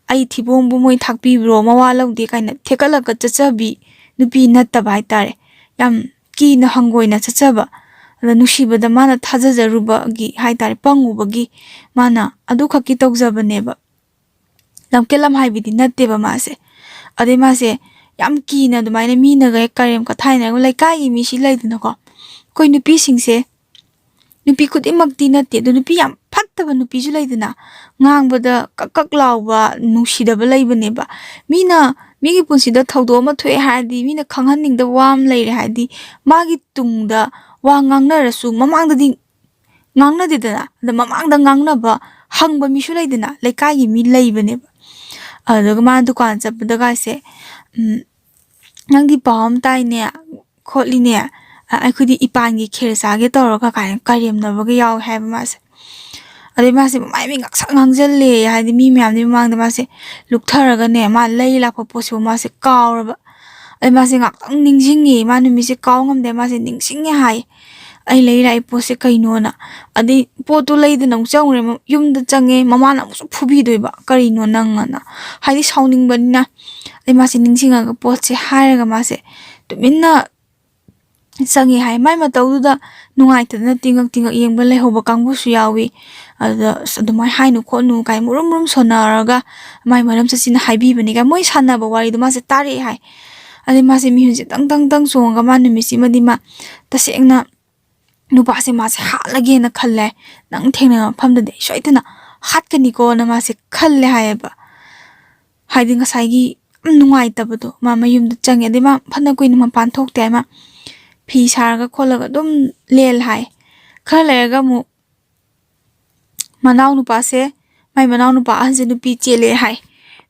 ꯑꯩ ꯊꯤꯕꯣꯡꯕꯨ ꯃꯣꯏ ꯊꯥꯛꯄꯤꯕ꯭ꯔꯣ, ꯃꯋꯥ ꯂꯧꯗꯦ" ꯀꯥꯏꯅ ꯊꯦꯀꯠꯂꯒ ꯆꯠꯆꯕꯤ ꯅꯨꯄꯤ ꯅꯠꯇꯕ ꯍꯥꯏꯇꯥꯔꯦ꯫ ꯌꯥꯝ ꯀꯤꯅ ꯍꯪꯒꯣꯏꯅ ꯆꯠꯆꯕ, ꯑꯗ ꯅꯨꯡꯁꯤꯕꯗ ꯃꯥꯅ ꯊꯥꯖꯖꯔꯨꯕꯒꯤ ꯍꯥꯏꯇꯥꯔꯦ, ꯄꯪꯉꯨꯕꯒꯤ ꯃꯥꯅ ꯑꯗꯨꯈꯛꯀꯤ ꯇꯧꯖꯕꯅꯦꯕ꯫ ꯂꯝꯀꯦꯠ ꯂꯝꯍꯥꯏꯕꯤꯗꯤ ꯅꯠꯇꯦꯕ ꯃꯥꯁꯦ꯫ ꯑꯗꯩ ꯃꯥꯁꯦ ꯌꯥꯝ ꯀꯤꯅ ꯑꯗꯨꯃꯥꯏꯅ ꯃꯤꯅꯒ ꯍꯦꯛ ꯀꯔꯦꯝ ꯀꯊꯥꯏꯅꯔꯒ, ꯂꯩꯀꯥꯏꯒꯤ ꯃꯤꯁꯤ ꯂꯩꯗꯅꯀꯣ, ꯑꯩꯈꯣꯏ ꯅꯨꯄꯤꯁꯤꯡꯁꯦ, ꯅꯨꯄꯤ ꯈꯨꯗꯤꯡꯃꯛꯇꯤ ꯅꯠꯇꯦ, ꯑꯗꯣ ꯅꯨꯄꯤ ꯌꯥꯝ ꯐꯠꯇꯕ ꯅꯨꯄꯤꯁꯨ ꯂꯩꯗꯅ, ꯉꯥꯡꯕꯗ ꯀꯛ ꯀꯛ ꯂꯥꯎꯕ, ꯅꯨꯡꯁꯤꯗꯕ ꯂꯩꯕꯅꯦꯕ꯫ ꯃꯤꯅ, ꯃꯤꯒꯤ ꯄꯨꯟꯁꯤꯗ ꯊꯧꯗꯣꯛ ꯑꯃ ꯊꯣꯛꯑꯦ ꯍꯥꯏꯔꯗꯤ, ꯃꯤꯅ ꯈꯪꯍꯟꯅꯤꯡꯗꯕ ꯋꯥ ꯑꯃ ꯂꯩꯔꯦ ꯍꯥꯏꯔꯗꯤ, ꯃꯥꯒꯤ ꯇꯨꯡꯗ ꯋꯥ ꯉꯥꯡꯅꯔꯁꯨ ꯃꯃꯥꯡꯗꯗꯤ ꯉꯥꯡꯅꯗꯦꯗꯅ, ꯑꯗ ꯃꯃꯥꯡꯗ ꯉꯥꯡꯅꯕ, ꯍꯪꯕ ꯃꯤꯁꯨ ꯂꯩꯗꯅ, ꯂꯩꯀꯥꯏꯒꯤ ꯃꯤ ꯂꯩꯕꯅꯦꯕ꯫ ꯑꯗꯨꯒ ꯃꯥꯅ ꯗꯨꯀꯥꯟ ꯆꯠꯄꯗꯒꯁꯦ, ꯎꯝ, "ꯅꯪꯗꯤ ꯄꯥꯎ ꯑꯃ ꯇꯥꯏꯅꯦ, ꯈꯣꯠꯂꯤꯅꯦ, ꯑ, ꯑꯩꯈꯣꯏꯗꯤ ꯏꯄꯥꯟꯒꯤ ꯈꯦꯔ ꯆꯥꯒꯦ ꯇꯧꯔꯒ" ꯀꯥꯏꯅ ꯀꯔꯦꯝꯅꯕꯒ ꯌꯥꯎꯋꯦ ꯍꯥꯏꯕ ꯃꯥꯁꯦ꯫ ꯑꯗꯩ ꯃꯥꯁꯦ ꯃꯃꯥꯏ ꯃꯤ ꯉꯥꯛꯁꯛ ꯉꯥꯡꯁꯤꯜꯂꯦ, ꯍꯥꯏꯗꯤ ꯃꯤ ꯃꯌꯥꯝꯗꯨꯒꯤ ꯃꯃꯥꯡꯗ ꯃꯥꯁꯦ ꯂꯨꯞꯊꯔꯒꯅꯦ, ꯃꯥ ꯂꯩ ꯂꯥꯛꯄ ꯄꯣꯠꯁꯤꯕꯨ ꯃꯥꯁꯦ ꯀꯥꯎꯔꯕ꯫ ꯑꯗꯩ ꯃꯥꯁꯦ ꯉꯥꯛꯇꯪ ꯅꯤꯡꯁꯤꯡꯉꯦ, ꯃꯥ ꯅꯨꯃꯤꯠꯁꯦ ꯀꯥꯎ ꯉꯝꯗꯦ, ꯃꯥꯁꯦ ꯅꯤꯡꯁꯤꯡꯉꯦ ꯍꯥꯏ꯫ "ꯑꯩ ꯂꯩ ꯂꯥꯛꯏ ꯄꯣꯠꯁꯦ ꯀꯩꯅꯣꯅ?" ꯑꯗꯩ ꯄꯣꯠꯇꯣ ꯂꯩꯗꯅ ꯑꯃꯨꯛ ꯆꯪꯉꯨꯔꯦ, ꯃ-, ꯌꯨꯝꯗ ꯆꯪꯉꯦ, ꯃꯃꯥꯅ ꯑꯃꯨꯛꯁꯨ ꯐꯨꯕꯤꯗꯣꯏꯕ, "ꯀꯔꯤꯅꯣ ꯅꯪ?" ꯑꯅ꯫ ꯍꯥꯏꯗꯤ ꯁꯥꯎꯅꯤꯡꯕꯅꯤꯅ꯫ ꯑꯗꯩ ꯃꯥꯁꯦ ꯅꯤꯡꯁꯤꯡꯉꯒ ꯄꯣꯠꯁꯦ ꯍꯥꯏꯔꯒ ꯃꯥꯁꯦ ꯇꯨꯃꯤꯟꯅ ꯆꯪꯉꯦ ꯍꯥꯏ꯫ ꯃꯥꯏ ꯃꯇꯧꯗꯨꯗ ꯅꯨꯡꯉꯥꯏꯇꯗꯅ ꯇꯤꯡꯉꯛ ꯇꯤꯡꯉꯛ ꯌꯦꯡꯕ ꯂꯩꯍꯧꯕ ꯀꯥꯡꯕꯨꯁꯨ ꯌꯥꯎꯏ꯫ ꯑꯗꯨꯗ "ꯑꯁ, ꯑꯗꯨꯃꯥꯏꯅ ꯍꯥꯏꯅꯨ ꯈꯣꯠꯅꯨ" ꯀꯥꯏ ꯃꯨꯔꯨꯝ ꯃꯨꯔꯨꯝ ꯁꯣꯟꯅꯔꯒ ꯃꯥꯏ ꯃꯔꯝ ꯆꯠꯁꯤꯅ ꯍꯥꯏꯕꯤꯕꯅꯤ ꯀꯥꯏ꯫ ꯃꯣꯏ ꯁꯥꯟꯅꯕ ꯋꯥꯔꯤꯗꯣ ꯃꯥꯁꯦ ꯇꯥꯔꯛꯑꯦ ꯍꯥꯏ꯫ ꯑꯗꯩ ꯃꯥꯁꯦ ꯃꯤꯍꯨꯟꯁꯦ ꯇꯪ ꯇꯪ ꯇꯪ ꯆꯣꯡꯉꯒ ꯃꯥ ꯅꯨꯃꯤꯠꯁꯤꯃꯗꯤ ꯃꯥ ꯇꯁꯦꯡꯅ ꯅꯨꯄꯥꯁꯦ ꯃꯥꯁꯦ ꯍꯥꯠꯂꯒꯦꯅ ꯈꯜꯂꯦ꯫ "ꯅꯪ ꯊꯦꯡꯅꯕ ꯃꯐꯝꯗꯗꯤ ꯑꯩ ꯁꯣꯏꯗꯅ ꯍꯥꯠꯀꯅꯤꯀꯣꯅ" ꯃꯥꯁꯦ ꯈꯜꯂꯦ ꯍꯥꯏꯌꯦꯕ꯫ ꯍꯥꯏꯗꯤ ꯉꯁꯥꯏꯒꯤ ꯌꯥꯝ ꯅꯨꯡꯉꯥꯏꯇꯕꯗꯣ ꯃꯥ ꯃꯌꯨꯝꯗ ꯆꯪꯉꯦ꯫ ꯑꯗꯩ ꯃꯥ ꯐꯅ ꯀꯨꯏꯅ ꯃꯄꯥꯟ ꯊꯣꯛꯇꯦ ꯍꯥꯏ꯫ ꯃꯥ ꯐꯤ ꯁꯥꯔꯒ ꯈꯣꯠꯂꯒ ꯑꯗꯨꯝ ꯂꯦꯜ ꯍꯥꯏ꯫ ꯈꯔ ꯂꯩꯔꯒ ꯑꯃꯨꯛ ꯃꯅꯥꯎ ꯅꯨꯄꯥꯁꯦ ꯃꯥꯏ ꯃꯅꯥꯎꯅꯨꯄꯥ ꯑꯍꯟꯁꯦ ꯅꯨꯄꯤ ꯆꯦꯜꯂꯛꯑꯦ ꯍꯥꯏ꯫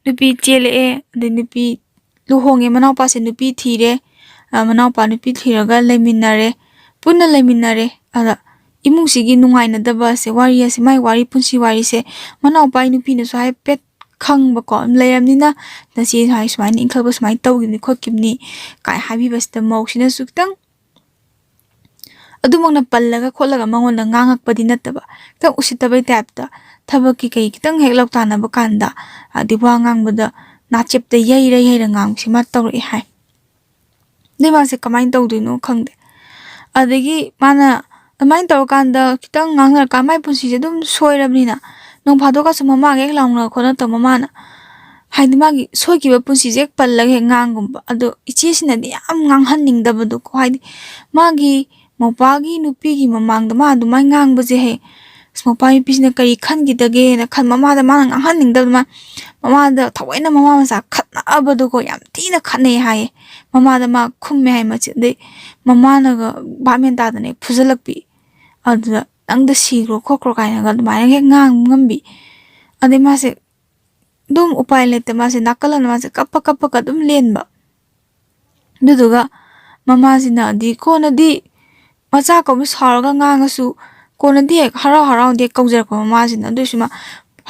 ꯅꯨꯄꯤ ꯆꯦꯜꯂꯛꯑꯦ, ꯑꯗꯩ ꯅꯨꯄꯤ ꯂꯨꯍꯣꯡꯉꯦ, ꯃꯅꯥꯎꯄꯥꯁꯦ ꯅꯨꯄꯤ ꯊꯤꯔꯦ꯫ ꯑ, ꯃꯅꯥꯎꯄꯥ ꯅꯨꯄꯤ ꯊꯤꯔꯒ ꯂꯩꯃꯤꯟꯅꯔꯦ, ꯄꯨꯟꯅ ꯂꯩꯃꯤꯟꯅꯔꯦ꯫ ꯑꯗ ꯏꯃꯨꯡꯁꯤꯒꯤ ꯅꯨꯡꯉꯥꯏꯅꯗꯕꯁꯦ, ꯋꯥꯔꯤ ꯑꯁꯦ, ꯃꯥꯏ ꯋꯥꯔꯤ, ꯄꯨꯟꯁꯤ ꯋꯥꯔꯤꯁꯦ ꯃꯅꯥꯎꯄꯥꯒꯤ ꯅꯨꯄꯤꯅꯁꯨ ꯍꯥꯏꯐꯦꯠ ꯈꯪꯕꯀꯣ, ꯂꯩꯔꯝꯅꯤꯅ ꯅꯆꯦ ꯍꯥꯏ ꯁꯨꯃꯥꯏꯅ ꯏꯟꯈꯠꯄ ꯁꯨꯃꯥꯏꯅ ꯇꯧꯈꯤꯕꯅꯤ ꯈꯣꯠꯈꯤꯕꯅꯤ ꯀꯥꯏ ꯍꯥꯏꯕꯤꯕꯁꯤꯗ ꯃꯧꯁꯤꯅꯁꯨ ꯈꯤꯇꯪ ꯑꯗꯨꯃꯛꯅ ꯄꯜꯂꯒ ꯈꯣꯠꯂꯒ ꯃꯉꯣꯟꯗ ꯉꯥꯡꯉꯛꯄꯗꯤ ꯅꯠꯇꯕ, ꯈꯤꯇꯪ ꯎꯁꯤꯠꯇꯕꯩ ꯇꯥꯏꯞꯇ, ꯊꯕꯛꯀꯤ ꯀꯩ ꯈꯤꯇꯪ ꯍꯦꯛ ꯂꯧꯇꯥꯟꯅꯕ ꯀꯥꯟꯗ, ꯍꯥꯏꯗꯤ ꯋꯥ ꯉꯥꯡꯕꯗ ꯅꯥꯆꯦꯞꯇ ꯌꯩꯔ ꯌꯩꯔ ꯉꯥꯡꯕꯁꯤ ꯃꯥ ꯇꯧꯔꯛꯑꯦ ꯍꯥꯏ꯫ ꯑꯗꯩ ꯃꯥꯁꯦ ꯀꯃꯥꯏꯅ ꯇꯧꯗꯣꯏꯅꯣ ꯈꯪꯗꯦ꯫ ꯑꯗꯒꯤ ꯃꯥꯅ ꯑꯗꯨꯃꯥꯏꯅ ꯇꯧꯔꯀꯥꯟꯗ ꯈꯤꯇꯪ ꯉꯥꯡꯅꯔꯀꯥꯟꯗ ꯃꯥꯏ ꯄꯨꯟꯁꯤꯁꯦ ꯑꯗꯨꯝ ꯁꯣꯏꯔꯕꯅꯤꯅ, ꯅꯣꯡ ꯐꯥꯗꯣꯛꯀꯁꯨ ꯃꯃꯥꯒ ꯍꯦꯛ ꯂꯥꯎꯅ ꯈꯣꯠꯅ ꯇꯧꯕ ꯃꯥꯅ, ꯍꯥꯏꯗꯤ ꯃꯥꯒꯤ ꯁꯣꯏꯈꯤꯕ ꯄꯨꯟꯁꯤꯁꯦ ꯍꯦꯛ ꯄꯜꯂꯒ ꯍꯦꯛ ꯉꯥꯡꯒꯨꯝꯕ꯫ ꯑꯗꯣ ꯏꯆꯦꯁꯤꯅꯗꯤ ꯌꯥꯝ ꯉꯥꯡꯍꯟꯅꯤꯡꯗꯕꯗꯣꯀꯣ, ꯍꯥꯏꯗꯤ ꯃꯥꯒꯤ ꯃꯧꯄꯥꯒꯤ ꯅꯨꯄꯤꯒꯤ ꯃꯃꯥꯡꯗ ꯃꯥ ꯑꯗꯨꯃꯥꯏꯅ ꯉꯥꯡꯕꯁꯦ ꯍꯦꯛ, ꯑꯁ, ꯃꯧꯄꯥ ꯅꯨꯄꯤꯁꯤꯅ ꯀꯔꯤ ꯈꯟꯈꯤꯗꯒꯦꯅ ꯈꯟ, ꯃꯃꯥꯗ ꯃꯥꯅ ꯉꯥꯡꯍꯟꯅꯤꯡꯗꯕꯗꯣ, ꯃꯥ ꯃꯃꯥꯗ ꯊꯑꯣꯏꯅ ꯃꯃꯥ ꯃꯆꯥ ꯈꯠꯅꯕꯗꯣꯀꯣ, ꯌꯥꯝ ꯊꯤꯅ ꯈꯠꯅꯩ ꯍꯥꯏꯌꯦ꯫ ꯃꯃꯥꯗ ꯃꯥ ꯈꯨꯝꯃꯦ ꯍꯥꯏ ꯃꯆꯤꯟ, ꯑꯗꯩ ꯃꯃꯥꯅꯒ ꯚꯥꯞ ꯃꯦꯟ ꯇꯥꯗꯅ ꯍꯦꯛ ꯐꯨꯖꯜꯂꯛꯄꯤ꯫ ꯑꯗꯨꯗ "ꯅꯪꯗ ꯁꯤꯈ꯭ꯔꯣ ꯈꯣꯠꯈ꯭ꯔꯣ" ꯀꯥꯏꯅꯒ ꯑꯗꯨꯃꯥꯏꯅ ꯍꯦꯛ ꯉꯥꯡ ꯉꯝꯕꯤ꯫ ꯑꯗꯩ ꯃꯥꯁꯦ ꯑꯗꯨꯝ ꯎꯄꯥꯏ ꯂꯩꯇ ꯃꯥꯁꯦ ꯅꯥꯀꯜ ꯑꯃꯗ ꯃꯥꯁꯦ ꯀꯞꯄ ꯀꯞꯄꯒ ꯑꯗꯨꯝ ꯂꯦꯟꯕ꯫ ꯑꯗꯨꯗꯨꯒ ꯃꯃꯥꯁꯤꯅꯗꯤ ꯀꯣꯟꯅꯗꯤ ꯃꯆꯥ ꯀꯧꯕ ꯁꯥꯎꯔꯒ ꯉꯥꯡꯉꯁꯨ ꯀꯣꯟꯅꯗꯤ ꯍꯦꯛ ꯍꯔꯥꯎ ꯍꯔꯥꯎꯅꯗꯤ ꯍꯦꯛ ꯀꯧꯖꯔꯛꯄ ꯃꯃꯥꯁꯤꯅ꯫ ꯑꯗꯨꯏꯁꯨ ꯃꯥ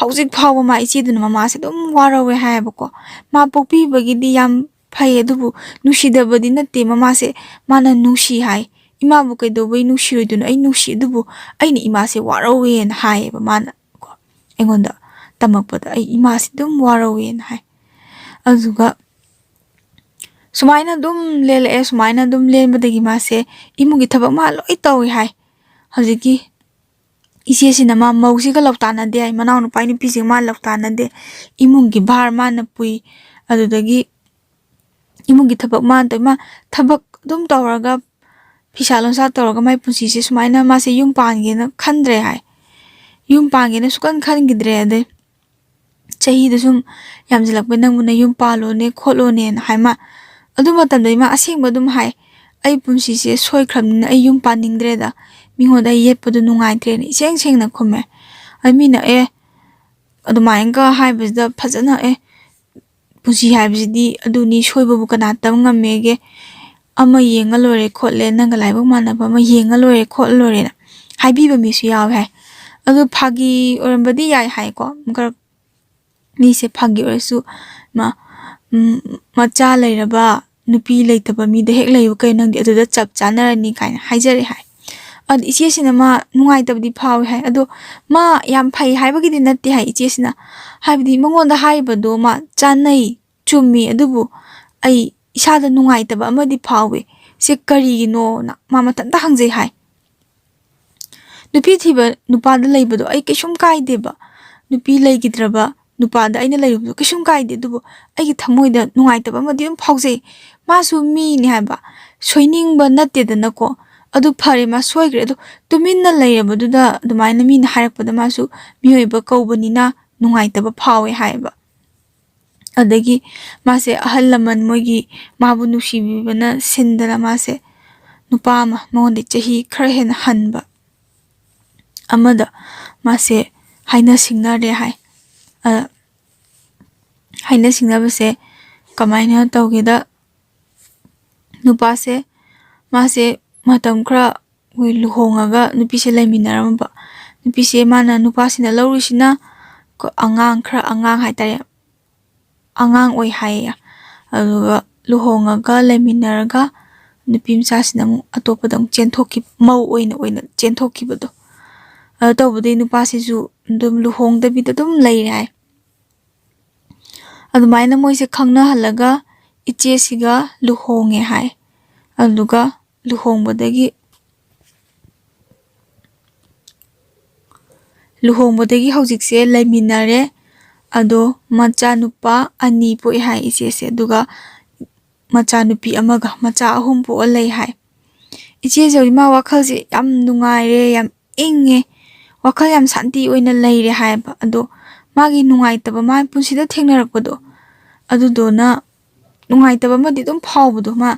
ꯍꯧꯖꯤꯛ ꯐꯥꯎꯕ ꯃꯥ ꯏꯆꯦꯗꯨꯅ ꯃꯃꯥꯁꯦ ꯑꯗꯨꯝ ꯋꯥꯔꯧꯋꯦ ꯍꯥꯏꯌꯦꯕꯀꯣ꯫ ꯃꯥ ꯄꯣꯛꯄꯤꯕꯒꯤꯗꯤ ꯌꯥꯝ ꯐꯩ, ꯑꯗꯨꯕꯨ ꯅꯨꯡꯁꯤꯗꯕꯗꯤ ꯅꯠꯇꯦ꯫ ꯃꯃꯥꯁꯦ ꯃꯥꯅ ꯅꯨꯡꯁꯤ ꯍꯥꯏ꯫ "ꯏꯃꯥꯕꯨ ꯀꯩꯗꯧꯕꯩ ꯅꯨꯡꯁꯤꯔꯣꯏꯗꯣꯏꯅꯣ? ꯑꯩ ꯅꯨꯡꯁꯤ, ꯑꯗꯨꯕꯨ ꯑꯩꯅ ꯏꯃꯥꯁꯦ ꯋꯥꯔꯧꯋꯦꯅ" ꯍꯥꯏꯌꯦꯕ ꯃꯥꯅ ꯀꯣ꯫ ꯑꯩꯉꯣꯟꯗ ꯇꯝꯃꯛꯄꯗ "ꯑꯩ ꯏꯃꯥꯁꯦ ꯑꯗꯨꯝ ꯋꯥꯔꯧꯋꯦꯅ" ꯍꯥꯏ꯫ ꯑꯗꯨꯒ ꯁꯨꯃꯥꯏꯅ ꯑꯗꯨꯝ ꯂꯦꯜꯂꯛꯑꯦ꯫ ꯁꯨꯃꯥꯏꯅ ꯑꯗꯨꯝ ꯂꯦꯟꯕꯗꯒꯤ ꯃꯥꯁꯦ ꯏꯃꯨꯡꯒꯤ ꯊꯕꯛ ꯃꯥ ꯂꯣꯏ ꯇꯧꯏ ꯍꯥꯏ꯫ ꯍꯧꯖꯤꯛꯀꯤ ꯏꯆꯦꯁꯤꯅ ꯃꯥ ꯃꯧꯁꯤꯒ ꯂꯧꯇꯥꯟꯅꯗꯦ ꯍꯥꯏ, ꯃꯅꯥꯎ ꯅꯨꯄꯥ ꯅꯨꯄꯤꯁꯤꯒ ꯃꯥ ꯂꯧꯇꯥꯟꯅꯗꯦ, ꯏꯃꯨꯡꯒꯤ ꯚꯥꯔ ꯃꯥꯅ ꯄꯨꯏ꯫ ꯑꯗꯨꯗꯒꯤ ꯏꯃꯨꯡꯒꯤ ꯊꯕꯛ ꯃꯥꯅ ꯇꯧꯏ꯫ ꯃꯥ ꯊꯕꯛ ꯑꯗꯨꯝ ꯇꯧꯔꯒ, ꯐꯤꯁꯥ ꯂꯣꯟꯁꯥ ꯇꯧꯔꯒ ꯃꯥꯏ ꯄꯨꯟꯁꯤꯁꯦ ꯁꯨꯃꯥꯏꯅ ꯃꯥꯁꯦ ꯌꯨꯝ ꯄꯥꯟꯒꯦꯅ ꯈꯟꯗ꯭ꯔꯦ ꯍꯥꯏ꯫ ꯌꯨꯝ ꯄꯥꯟꯒꯦꯅ ꯁꯨꯛꯈꯟ ꯈꯟꯈꯤꯗ꯭ꯔꯦ꯫ ꯑꯗꯩ ꯆꯍꯤꯗꯣ ꯁꯨꯝ ꯌꯥꯝꯁꯤꯜꯂꯛꯄ, "ꯅꯪꯕꯨ ꯅꯌꯨꯝ ꯄꯥꯜꯂꯣꯅꯦ ꯈꯣꯠꯂꯣꯅꯦꯅ" ꯍꯥꯏ꯫ ꯃꯥ ꯑꯗꯨ ꯃꯇꯝꯗꯗꯤ ꯃꯥ ꯑꯁꯦꯡꯕ ꯑꯗꯨꯝ ꯍꯥꯏ, "ꯑꯩ ꯄꯨꯟꯁꯤꯁꯦ ꯁꯣꯏꯈ꯭ꯔꯕꯅꯤꯅ ꯑꯩ ꯌꯨꯝ ꯄꯥꯟꯅꯤꯡꯗ꯭ꯔꯦꯗ, ꯃꯤꯉꯣꯟꯗ ꯑꯩ ꯌꯦꯠꯄꯗꯣ ꯅꯨꯡꯉꯥꯏꯇ꯭ꯔꯦꯅ" ꯏꯁꯦꯡ ꯁꯦꯡꯅ ꯈꯨꯝꯃꯦ꯫ ꯑꯗ ꯃꯤꯅ, "ꯑꯦ, ꯑꯗꯨꯃꯥꯏꯅꯒ ꯍꯥꯏꯕꯁꯤꯗ ꯐꯖꯅ, "ꯑꯦ, ꯄꯨꯟꯁꯤ ꯍꯥꯏꯕꯁꯤꯗꯤ ꯑꯗꯨꯅꯤ, ꯁꯣꯏꯕꯕꯨ ꯀꯅꯥ ꯇꯝ ꯉꯝꯃꯦꯒꯦ? ꯑꯃ ꯌꯦꯡꯉ ꯂꯣꯏꯔꯦ ꯈꯣꯠꯂꯦ, ꯅꯪꯒ ꯂꯥꯏꯕꯛ ꯃꯥꯟꯅꯕ ꯑꯃ ꯌꯦꯡꯉ ꯂꯣꯏꯔꯦ ꯈꯣꯠꯂ ꯂꯣꯏꯔꯦꯅ" ꯍꯥꯏꯕꯤꯕ ꯃꯤꯁꯨ ꯌꯥꯎꯋꯦ ꯍꯥꯏ꯫ ꯑꯗꯨ ꯐꯥꯒꯤ ꯑꯣꯏꯔꯝꯕꯗꯤ ꯌꯥꯏ ꯍꯥꯏꯀꯣ, ꯈꯔ ꯃꯤꯁꯦ ꯐꯥꯒꯤ ꯑꯣꯏꯔꯁꯨ ꯃꯥ, ꯎꯝ, ꯃꯆꯥ ꯂꯩꯔꯕ ꯅꯨꯄꯤ ꯂꯩꯇꯕ ꯃꯤꯗ ꯍꯦꯛ ꯂꯩꯌꯨ ꯀꯩꯅꯣ, ꯅꯪꯗꯤ ꯑꯗꯨꯗ ꯆꯞ ꯆꯥꯅꯔꯅꯤ ꯀꯥꯏꯅ ꯍꯥꯏꯖꯔꯦ ꯍꯥꯏ꯫ ꯑꯗ ꯏꯆꯦꯁꯤꯅ ꯃꯥ ꯅꯨꯡꯉꯥꯏꯇꯕꯗꯤ ꯐꯥꯎꯋꯦ ꯍꯥꯏ꯫ ꯑꯗꯣ ꯃꯥ ꯌꯥꯝ ꯐꯩ ꯍꯥꯏꯕꯒꯤꯗꯤ ꯅꯠꯇꯦ ꯍꯥꯏ ꯏꯆꯦꯁꯤꯅ꯫ ꯍꯥꯏꯕꯗꯤ ꯃꯉꯣꯟꯗ ꯍꯥꯏꯔꯤꯕꯗꯣ ꯃꯥ ꯆꯥꯅꯩ, ꯆꯨꯝꯃꯤ, ꯑꯗꯨꯕꯨ ꯑꯩ ꯏꯁꯥꯗ ꯅꯨꯡꯉꯥꯏꯇꯕ ꯑꯃꯗꯤ ꯐꯥꯎꯋꯦ꯫ ꯁꯤ ꯀꯔꯤꯒꯤꯅꯣꯅ ꯃꯥ ꯃꯊꯟꯇ ꯍꯪꯖꯩ ꯍꯥꯏ꯫ ꯅꯨꯄꯤ ꯊꯤꯕ ꯅꯨꯄꯥꯗ ꯂꯩꯕꯗꯣ ꯑꯩ ꯀꯩꯁꯨꯝ ꯀꯥꯏꯗꯦꯕ꯫ ꯅꯨꯄꯤ ꯂꯩꯈꯤꯗ꯭ꯔꯕ ꯅꯨꯄꯥꯗ ꯑꯩꯅ ꯂꯩꯔꯨꯕꯗꯣ ꯀꯩꯁꯨꯝ ꯀꯥꯏꯗꯦ꯫ ꯑꯗꯨꯕꯨ ꯑꯩꯒꯤ ꯊꯃꯣꯏꯗ ꯅꯨꯡꯉꯥꯏꯇꯕ ꯑꯃꯗꯤ ꯑꯗꯨꯝ ꯐꯥꯎꯖꯩ꯫ ꯃꯥꯁꯨ ꯃꯤꯅꯤ ꯍꯥꯏꯕ, ꯁꯣꯏꯅꯤꯡꯕ ꯅꯠꯇꯦꯗꯅꯀꯣ꯫ ꯑꯗꯨ ꯐꯔꯦ, ꯃꯥ ꯁꯣꯏꯈ꯭ꯔꯦ꯫ ꯑꯗꯨ ꯇꯨꯃꯤꯟꯅ ꯂꯩꯔꯕꯗꯨꯗ ꯑꯗꯨꯃꯥꯏꯅ ꯃꯤꯅ ꯍꯥꯏꯔꯛꯄꯗ ꯃꯥꯁꯨ ꯃꯤꯑꯣꯏꯕ ꯀꯧꯕꯅꯤꯅ ꯅꯨꯡꯉꯥꯏꯇꯕ ꯐꯥꯎꯋꯦ ꯍꯥꯏꯌꯦꯕ꯫ ꯑꯗꯒꯤ ꯃꯥꯁꯦ ꯑꯍꯜ ꯂꯃꯟ ꯃꯣꯏꯒꯤ ꯃꯥꯕꯨ ꯅꯨꯡꯁꯤꯕꯤꯕꯅ ꯁꯤꯟꯗꯅ ꯃꯥꯁꯦ ꯅꯨꯄꯥ ꯑꯃ, ꯃꯉꯣꯟꯗ ꯆꯍꯤ ꯈꯔ ꯍꯦꯟꯅ ꯍꯟꯕ ꯑꯃꯗ ꯃꯥꯁꯦ ꯍꯥꯏꯅ ꯁꯤꯡꯅꯔꯦ ꯍꯥꯏ꯫ ꯑ, ꯍꯥꯏꯅ ꯁꯤꯡꯅꯕꯁꯦ ꯀꯃꯥꯏꯅ ꯇꯧꯒꯦꯗ, ꯅꯨꯄꯥꯁꯦ, ꯃꯥꯁꯦ ꯃꯇꯝ ꯈꯔ ꯑꯩꯈꯣꯏ ꯂꯨꯍꯣꯡꯉꯒ ꯅꯨꯄꯤꯁꯦ ꯂꯩꯃꯤꯟꯅꯔꯝꯕ꯫ ꯅꯨꯄꯤꯁꯦ ꯃꯥꯅ, ꯅꯨꯄꯥꯁꯤꯅ ꯂꯧꯔꯤꯁꯤꯅ ꯀ-, ꯑꯉꯥꯡ, ꯈꯔ ꯑꯉꯥꯡ ꯍꯥꯏꯇꯥꯔꯦ, ꯑꯉꯥꯡ ꯑꯣꯏ ꯍꯥꯏꯌꯦ꯫ ꯑꯗꯨꯒ ꯂꯨꯍꯣꯡꯉꯒ ꯂꯩꯃꯤꯟꯅꯔꯒ ꯅꯨꯄꯤ ꯃꯆꯥꯁꯤꯅ ꯑꯃꯨꯛ ꯑꯇꯣꯞꯄꯗ ꯑꯃꯨꯛ ꯆꯦꯟꯊꯣꯛꯈꯤꯕ, ꯃꯧ ꯑꯣꯏꯅ, ꯑꯣꯏꯅ ꯆꯦꯟꯊꯣꯛꯈꯤꯕꯗꯣ꯫ ꯑꯗꯨ ꯇꯧꯕꯗꯩ ꯅꯨꯄꯥꯁꯤꯁꯨ ꯑꯗꯨꯝ ꯂꯨꯍꯣꯡꯗꯕꯤꯗ ꯑꯗꯨꯝ ꯂꯩꯔꯦ ꯍꯥꯏ꯫ ꯑꯗꯨꯃꯥꯏꯅ ꯃꯣꯏꯁꯦ ꯈꯪꯅꯍꯜꯂꯒ ꯏꯆꯦꯁꯤꯒ ꯂꯨꯍꯣꯡꯉꯦ ꯍꯥꯏ꯫ ꯑꯗꯨꯒ ꯂꯨꯍꯣꯡꯕꯗꯒꯤ, ꯂꯨꯍꯣꯡꯕꯗꯒꯤ ꯍꯧꯖꯤꯛꯁꯦ ꯂꯩꯃꯤꯟꯅꯔꯦ꯫ ꯑꯗꯣ ꯃꯆꯥꯅꯨꯄꯥ ꯑꯅꯤ ꯄꯣꯛꯑꯦ ꯍꯥꯏ ꯏꯆꯦꯁꯦ꯫ ꯑꯗꯨꯒ ꯃꯆꯥꯅꯨꯄꯤ ꯑꯃꯒ, ꯃꯆꯥ ꯑꯍꯨꯝ ꯄꯣꯛꯑ ꯂꯩ ꯍꯥꯏ꯫ ꯏꯆꯦꯁꯦ ꯍꯧꯖꯤꯛ ꯃꯥ ꯋꯥꯈꯜꯁꯦ ꯌꯥꯝ ꯅꯨꯡꯉꯥꯏꯔꯦ, ꯌꯥꯝ ꯏꯪꯉꯦ, ꯋꯥꯈꯜ ꯌꯥꯝ ꯁꯥꯟꯇꯤ ꯑꯣꯏꯅ ꯂꯩꯔꯦ ꯍꯥꯏꯌꯦꯕ꯫ ꯑꯗꯣ ꯃꯥꯒꯤ ꯅꯨꯡꯉꯥꯏꯇꯕ, ꯃꯥꯒꯤ ꯄꯨꯟꯁꯤꯗ ꯊꯦꯡꯅꯔꯛꯄꯗꯣ, ꯑꯗꯨꯗꯨꯅ ꯅꯨꯡꯉꯥꯏꯇꯕ ꯑꯃꯗꯤ ꯑꯗꯨꯝ ꯐꯥꯎꯕꯗꯣ, ꯃꯥ,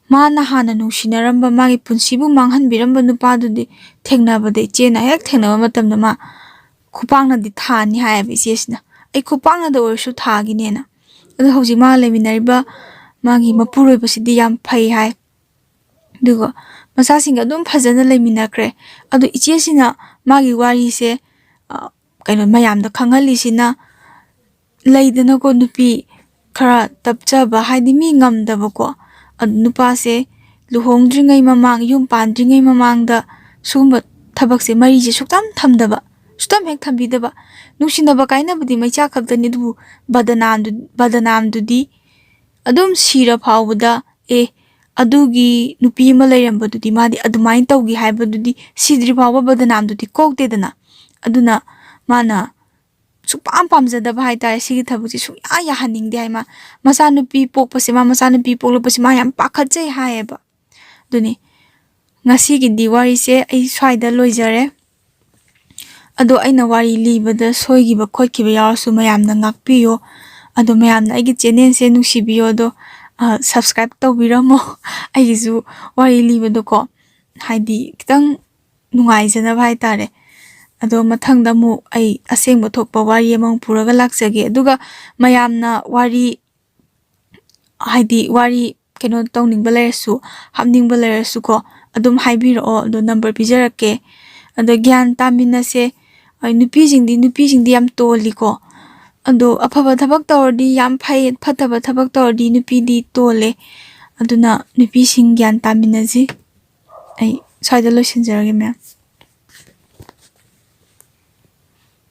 ꯃꯥꯅ ꯍꯥꯟꯅ ꯅꯨꯡꯁꯤꯅꯔꯝꯕ, ꯃꯥꯒꯤ ꯄꯨꯟꯁꯤꯕꯨ ꯃꯥꯡꯍꯟꯕꯤꯔꯝꯕ ꯅꯨꯄꯥꯗꯨꯗꯤ ꯊꯦꯡꯅꯕꯗ, ꯏꯆꯦꯅ ꯍꯦꯛ ꯊꯦꯡꯅꯕ ꯃꯇꯝꯗ ꯃꯥ ꯈꯨꯄꯥꯛꯅꯗꯤ ꯊꯥꯅꯤ ꯍꯥꯏꯌꯦꯕ ꯏꯆꯦꯁꯤꯅ꯫ "ꯑꯩ ꯈꯨꯄꯥꯛꯅꯗ ꯑꯣꯏꯔꯁꯨ ꯊꯥꯒꯤꯅꯦꯅ"꯫ ꯑꯗꯣ ꯍꯧꯖꯤꯛ ꯃꯥꯒ ꯂꯩꯃꯤꯟꯅꯔꯤꯕ ꯃꯥꯒꯤ ꯃꯄꯨꯔꯣꯏꯕꯁꯤꯗꯤ ꯌꯥꯝ ꯐꯩ ꯍꯥꯏ꯫ ꯑꯗꯨꯒ ꯃꯆꯥꯁꯤꯡꯒ ꯑꯗꯨꯝ ꯐꯖꯅ ꯂꯩꯃꯤꯟꯅꯈ꯭ꯔꯦ꯫ ꯑꯗꯣ ꯏꯆꯦꯁꯤꯅ ꯃꯥꯒꯤ ꯋꯥꯔꯤꯁꯦ, ꯑ, ꯀꯩꯅꯣ, ꯃꯌꯥꯝꯗ ꯈꯪꯍꯜꯂꯤꯁꯤꯅ, ꯂꯩꯗꯅꯀꯣ, ꯅꯨꯄꯤ ꯈꯔ ꯇꯞꯆꯕ, ꯍꯥꯏꯗꯤ ꯃꯤ ꯉꯝꯗꯕꯀꯣ꯫ ꯑꯗꯨ ꯅꯨꯄꯥꯁꯦ ꯂꯨꯍꯣꯡꯗ꯭ꯔꯤꯉꯩ ꯃꯃꯥꯡ, ꯌꯨꯝ ꯄꯥꯟꯗ꯭ꯔꯤꯉꯩ ꯃꯃꯥꯡꯗ ꯁꯤꯒꯨꯝꯕ ꯊꯕꯛꯁꯦ, ꯃꯔꯤꯁꯦ ꯁꯨꯛꯇꯝ ꯊꯝꯗꯕ, ꯁꯨꯛꯇꯝ ꯍꯦꯛ ꯊꯝꯕꯤꯗꯕ꯫ ꯅꯨꯡꯁꯤꯅꯕ ꯀꯥꯏꯅꯕꯗꯤ ꯃꯩꯆꯥꯛ ꯈꯛꯇꯅꯤ, ꯑꯗꯨꯕꯨ ꯕꯗꯅꯥꯝꯗꯨ-, ꯕꯗꯅꯥꯝꯗꯨꯗꯤ ꯑꯗꯨꯝ ꯁꯤꯔ ꯐꯥꯎꯕꯗ, "ꯑꯦ, ꯑꯗꯨꯒꯤ ꯅꯨꯄꯤ ꯑꯃ ꯂꯩꯔꯝꯕꯗꯨꯗꯤ ꯃꯥꯗꯤ ꯑꯗꯨꯃꯥꯏꯅ ꯇꯧꯈꯤ" ꯍꯥꯏꯕꯗꯨꯗꯤ ꯁꯤꯗ꯭ꯔꯤ ꯐꯥꯎꯕ ꯕꯗꯅꯥꯝꯗꯨꯗꯤ ꯀꯣꯛꯇꯦꯗꯅ꯫ ꯑꯗꯨꯅ ꯃꯥꯅ ꯁꯨꯛꯄꯥꯝ ꯄꯥꯝꯖꯗꯕ ꯍꯥꯏꯇꯥꯔꯦ ꯁꯤꯒꯤ ꯊꯕꯛꯁꯦ, ꯁꯨꯡꯌꯥ ꯌꯥꯍꯟꯅꯤꯡꯗꯦ ꯍꯥꯏ꯫ ꯃꯥ ꯃꯆꯥꯅꯨꯄꯤ ꯄꯣꯛꯄꯁꯦ, ꯃꯥ ꯃꯆꯥꯅꯨꯄꯤ ꯄꯣꯛꯂꯛꯄꯁꯦ ꯃꯥ ꯌꯥꯝ ꯄꯥꯈꯠꯆꯩ ꯍꯥꯏꯌꯦꯕ꯫ ꯑꯗꯨꯅꯤ, ꯉꯁꯤꯒꯤꯗꯤ ꯋꯥꯔꯤꯁꯦ ꯑꯩ ꯁ꯭ꯋꯥꯏꯗ ꯂꯣꯏꯖꯔꯦ꯫ ꯑꯗꯣ ꯑꯩꯅ ꯋꯥꯔꯤ ꯂꯤꯕꯗ ꯁꯣꯏꯈꯤꯕ ꯈꯣꯠꯈꯤꯕ ꯌꯥꯎꯔꯁꯨ ꯃꯌꯥꯝꯅ ꯉꯥꯛꯄꯤꯌꯣ꯫ ꯑꯗꯣ ꯃꯌꯥꯝꯅ ꯑꯩꯒꯤ ꯆꯦꯅꯦꯜꯁꯦ ꯅꯨꯡꯁꯤꯕꯤꯌꯣ꯫ ꯑꯗꯣ, ꯑ, subscribe ꯇꯧꯕꯤꯔꯝꯃꯣ꯫ ꯑꯩꯒꯤꯁꯨ ꯋꯥꯔꯤ ꯂꯤꯕꯗꯣꯀꯣ, ꯍꯥꯏꯗꯤ ꯈꯤꯇꯪ ꯅꯨꯡꯉꯥꯏꯖꯅꯕ ꯍꯥꯏꯇꯥꯔꯦ꯫ ꯑꯗꯣ ꯃꯊꯪꯗ ꯑꯃꯨꯛ ꯑꯩ ꯑꯁꯦꯡꯕ ꯊꯣꯛꯄ ꯋꯥꯔꯤ ꯑꯃꯃꯨꯛ ꯄꯨꯔꯒ ꯂꯥꯛꯆꯒꯦ꯫ ꯑꯗꯨꯒ ꯃꯌꯥꯝꯅ ꯋꯥꯔꯤ, ꯍꯥꯏꯗꯤ ꯋꯥꯔꯤ ꯀꯩꯅꯣ ꯇꯧꯅꯤꯡꯕ ꯂꯩꯔꯁꯨ, ꯍꯥꯞꯅꯤꯡꯕ ꯂꯩꯔꯁꯨꯀꯣ, ꯑꯗꯨꯝ ꯍꯥꯏꯕꯤꯔꯛꯑꯣ꯫ ꯑꯗꯣ number ꯄꯤꯖꯔꯛꯀꯦ꯫ ꯑꯗꯣ ꯒ꯭ꯌꯥꯟ ꯇꯥꯃꯤꯟꯅꯁꯦ꯫ ꯍꯣꯏ, ꯅꯨꯄꯤꯁꯤꯡꯗꯤ, ꯅꯨꯄꯤꯁꯤꯡꯗꯤ ꯌꯥꯝ ꯇꯣꯜꯂꯤꯀꯣ꯫ ꯑꯗꯣ ꯑꯐꯕ ꯊꯕꯛ ꯇꯧꯔꯗꯤ ꯌꯥꯝ ꯐꯩ, ꯐꯠꯇꯕ ꯊꯕꯛ ꯇꯧꯔꯗꯤ ꯅꯨꯄꯤꯗꯤ ꯇꯣꯜꯂꯦ꯫ ꯑꯗꯨꯅ ꯅꯨꯄꯤꯁꯤꯡ ꯒ꯭ꯌꯥꯟ ꯇꯥꯃꯤꯟꯅꯁꯤ꯫ ꯑꯩ ꯁ꯭ꯋꯥꯏꯗ ꯂꯣꯏꯁꯤꯟꯖꯔꯒꯦ, ꯃꯦꯝ꯫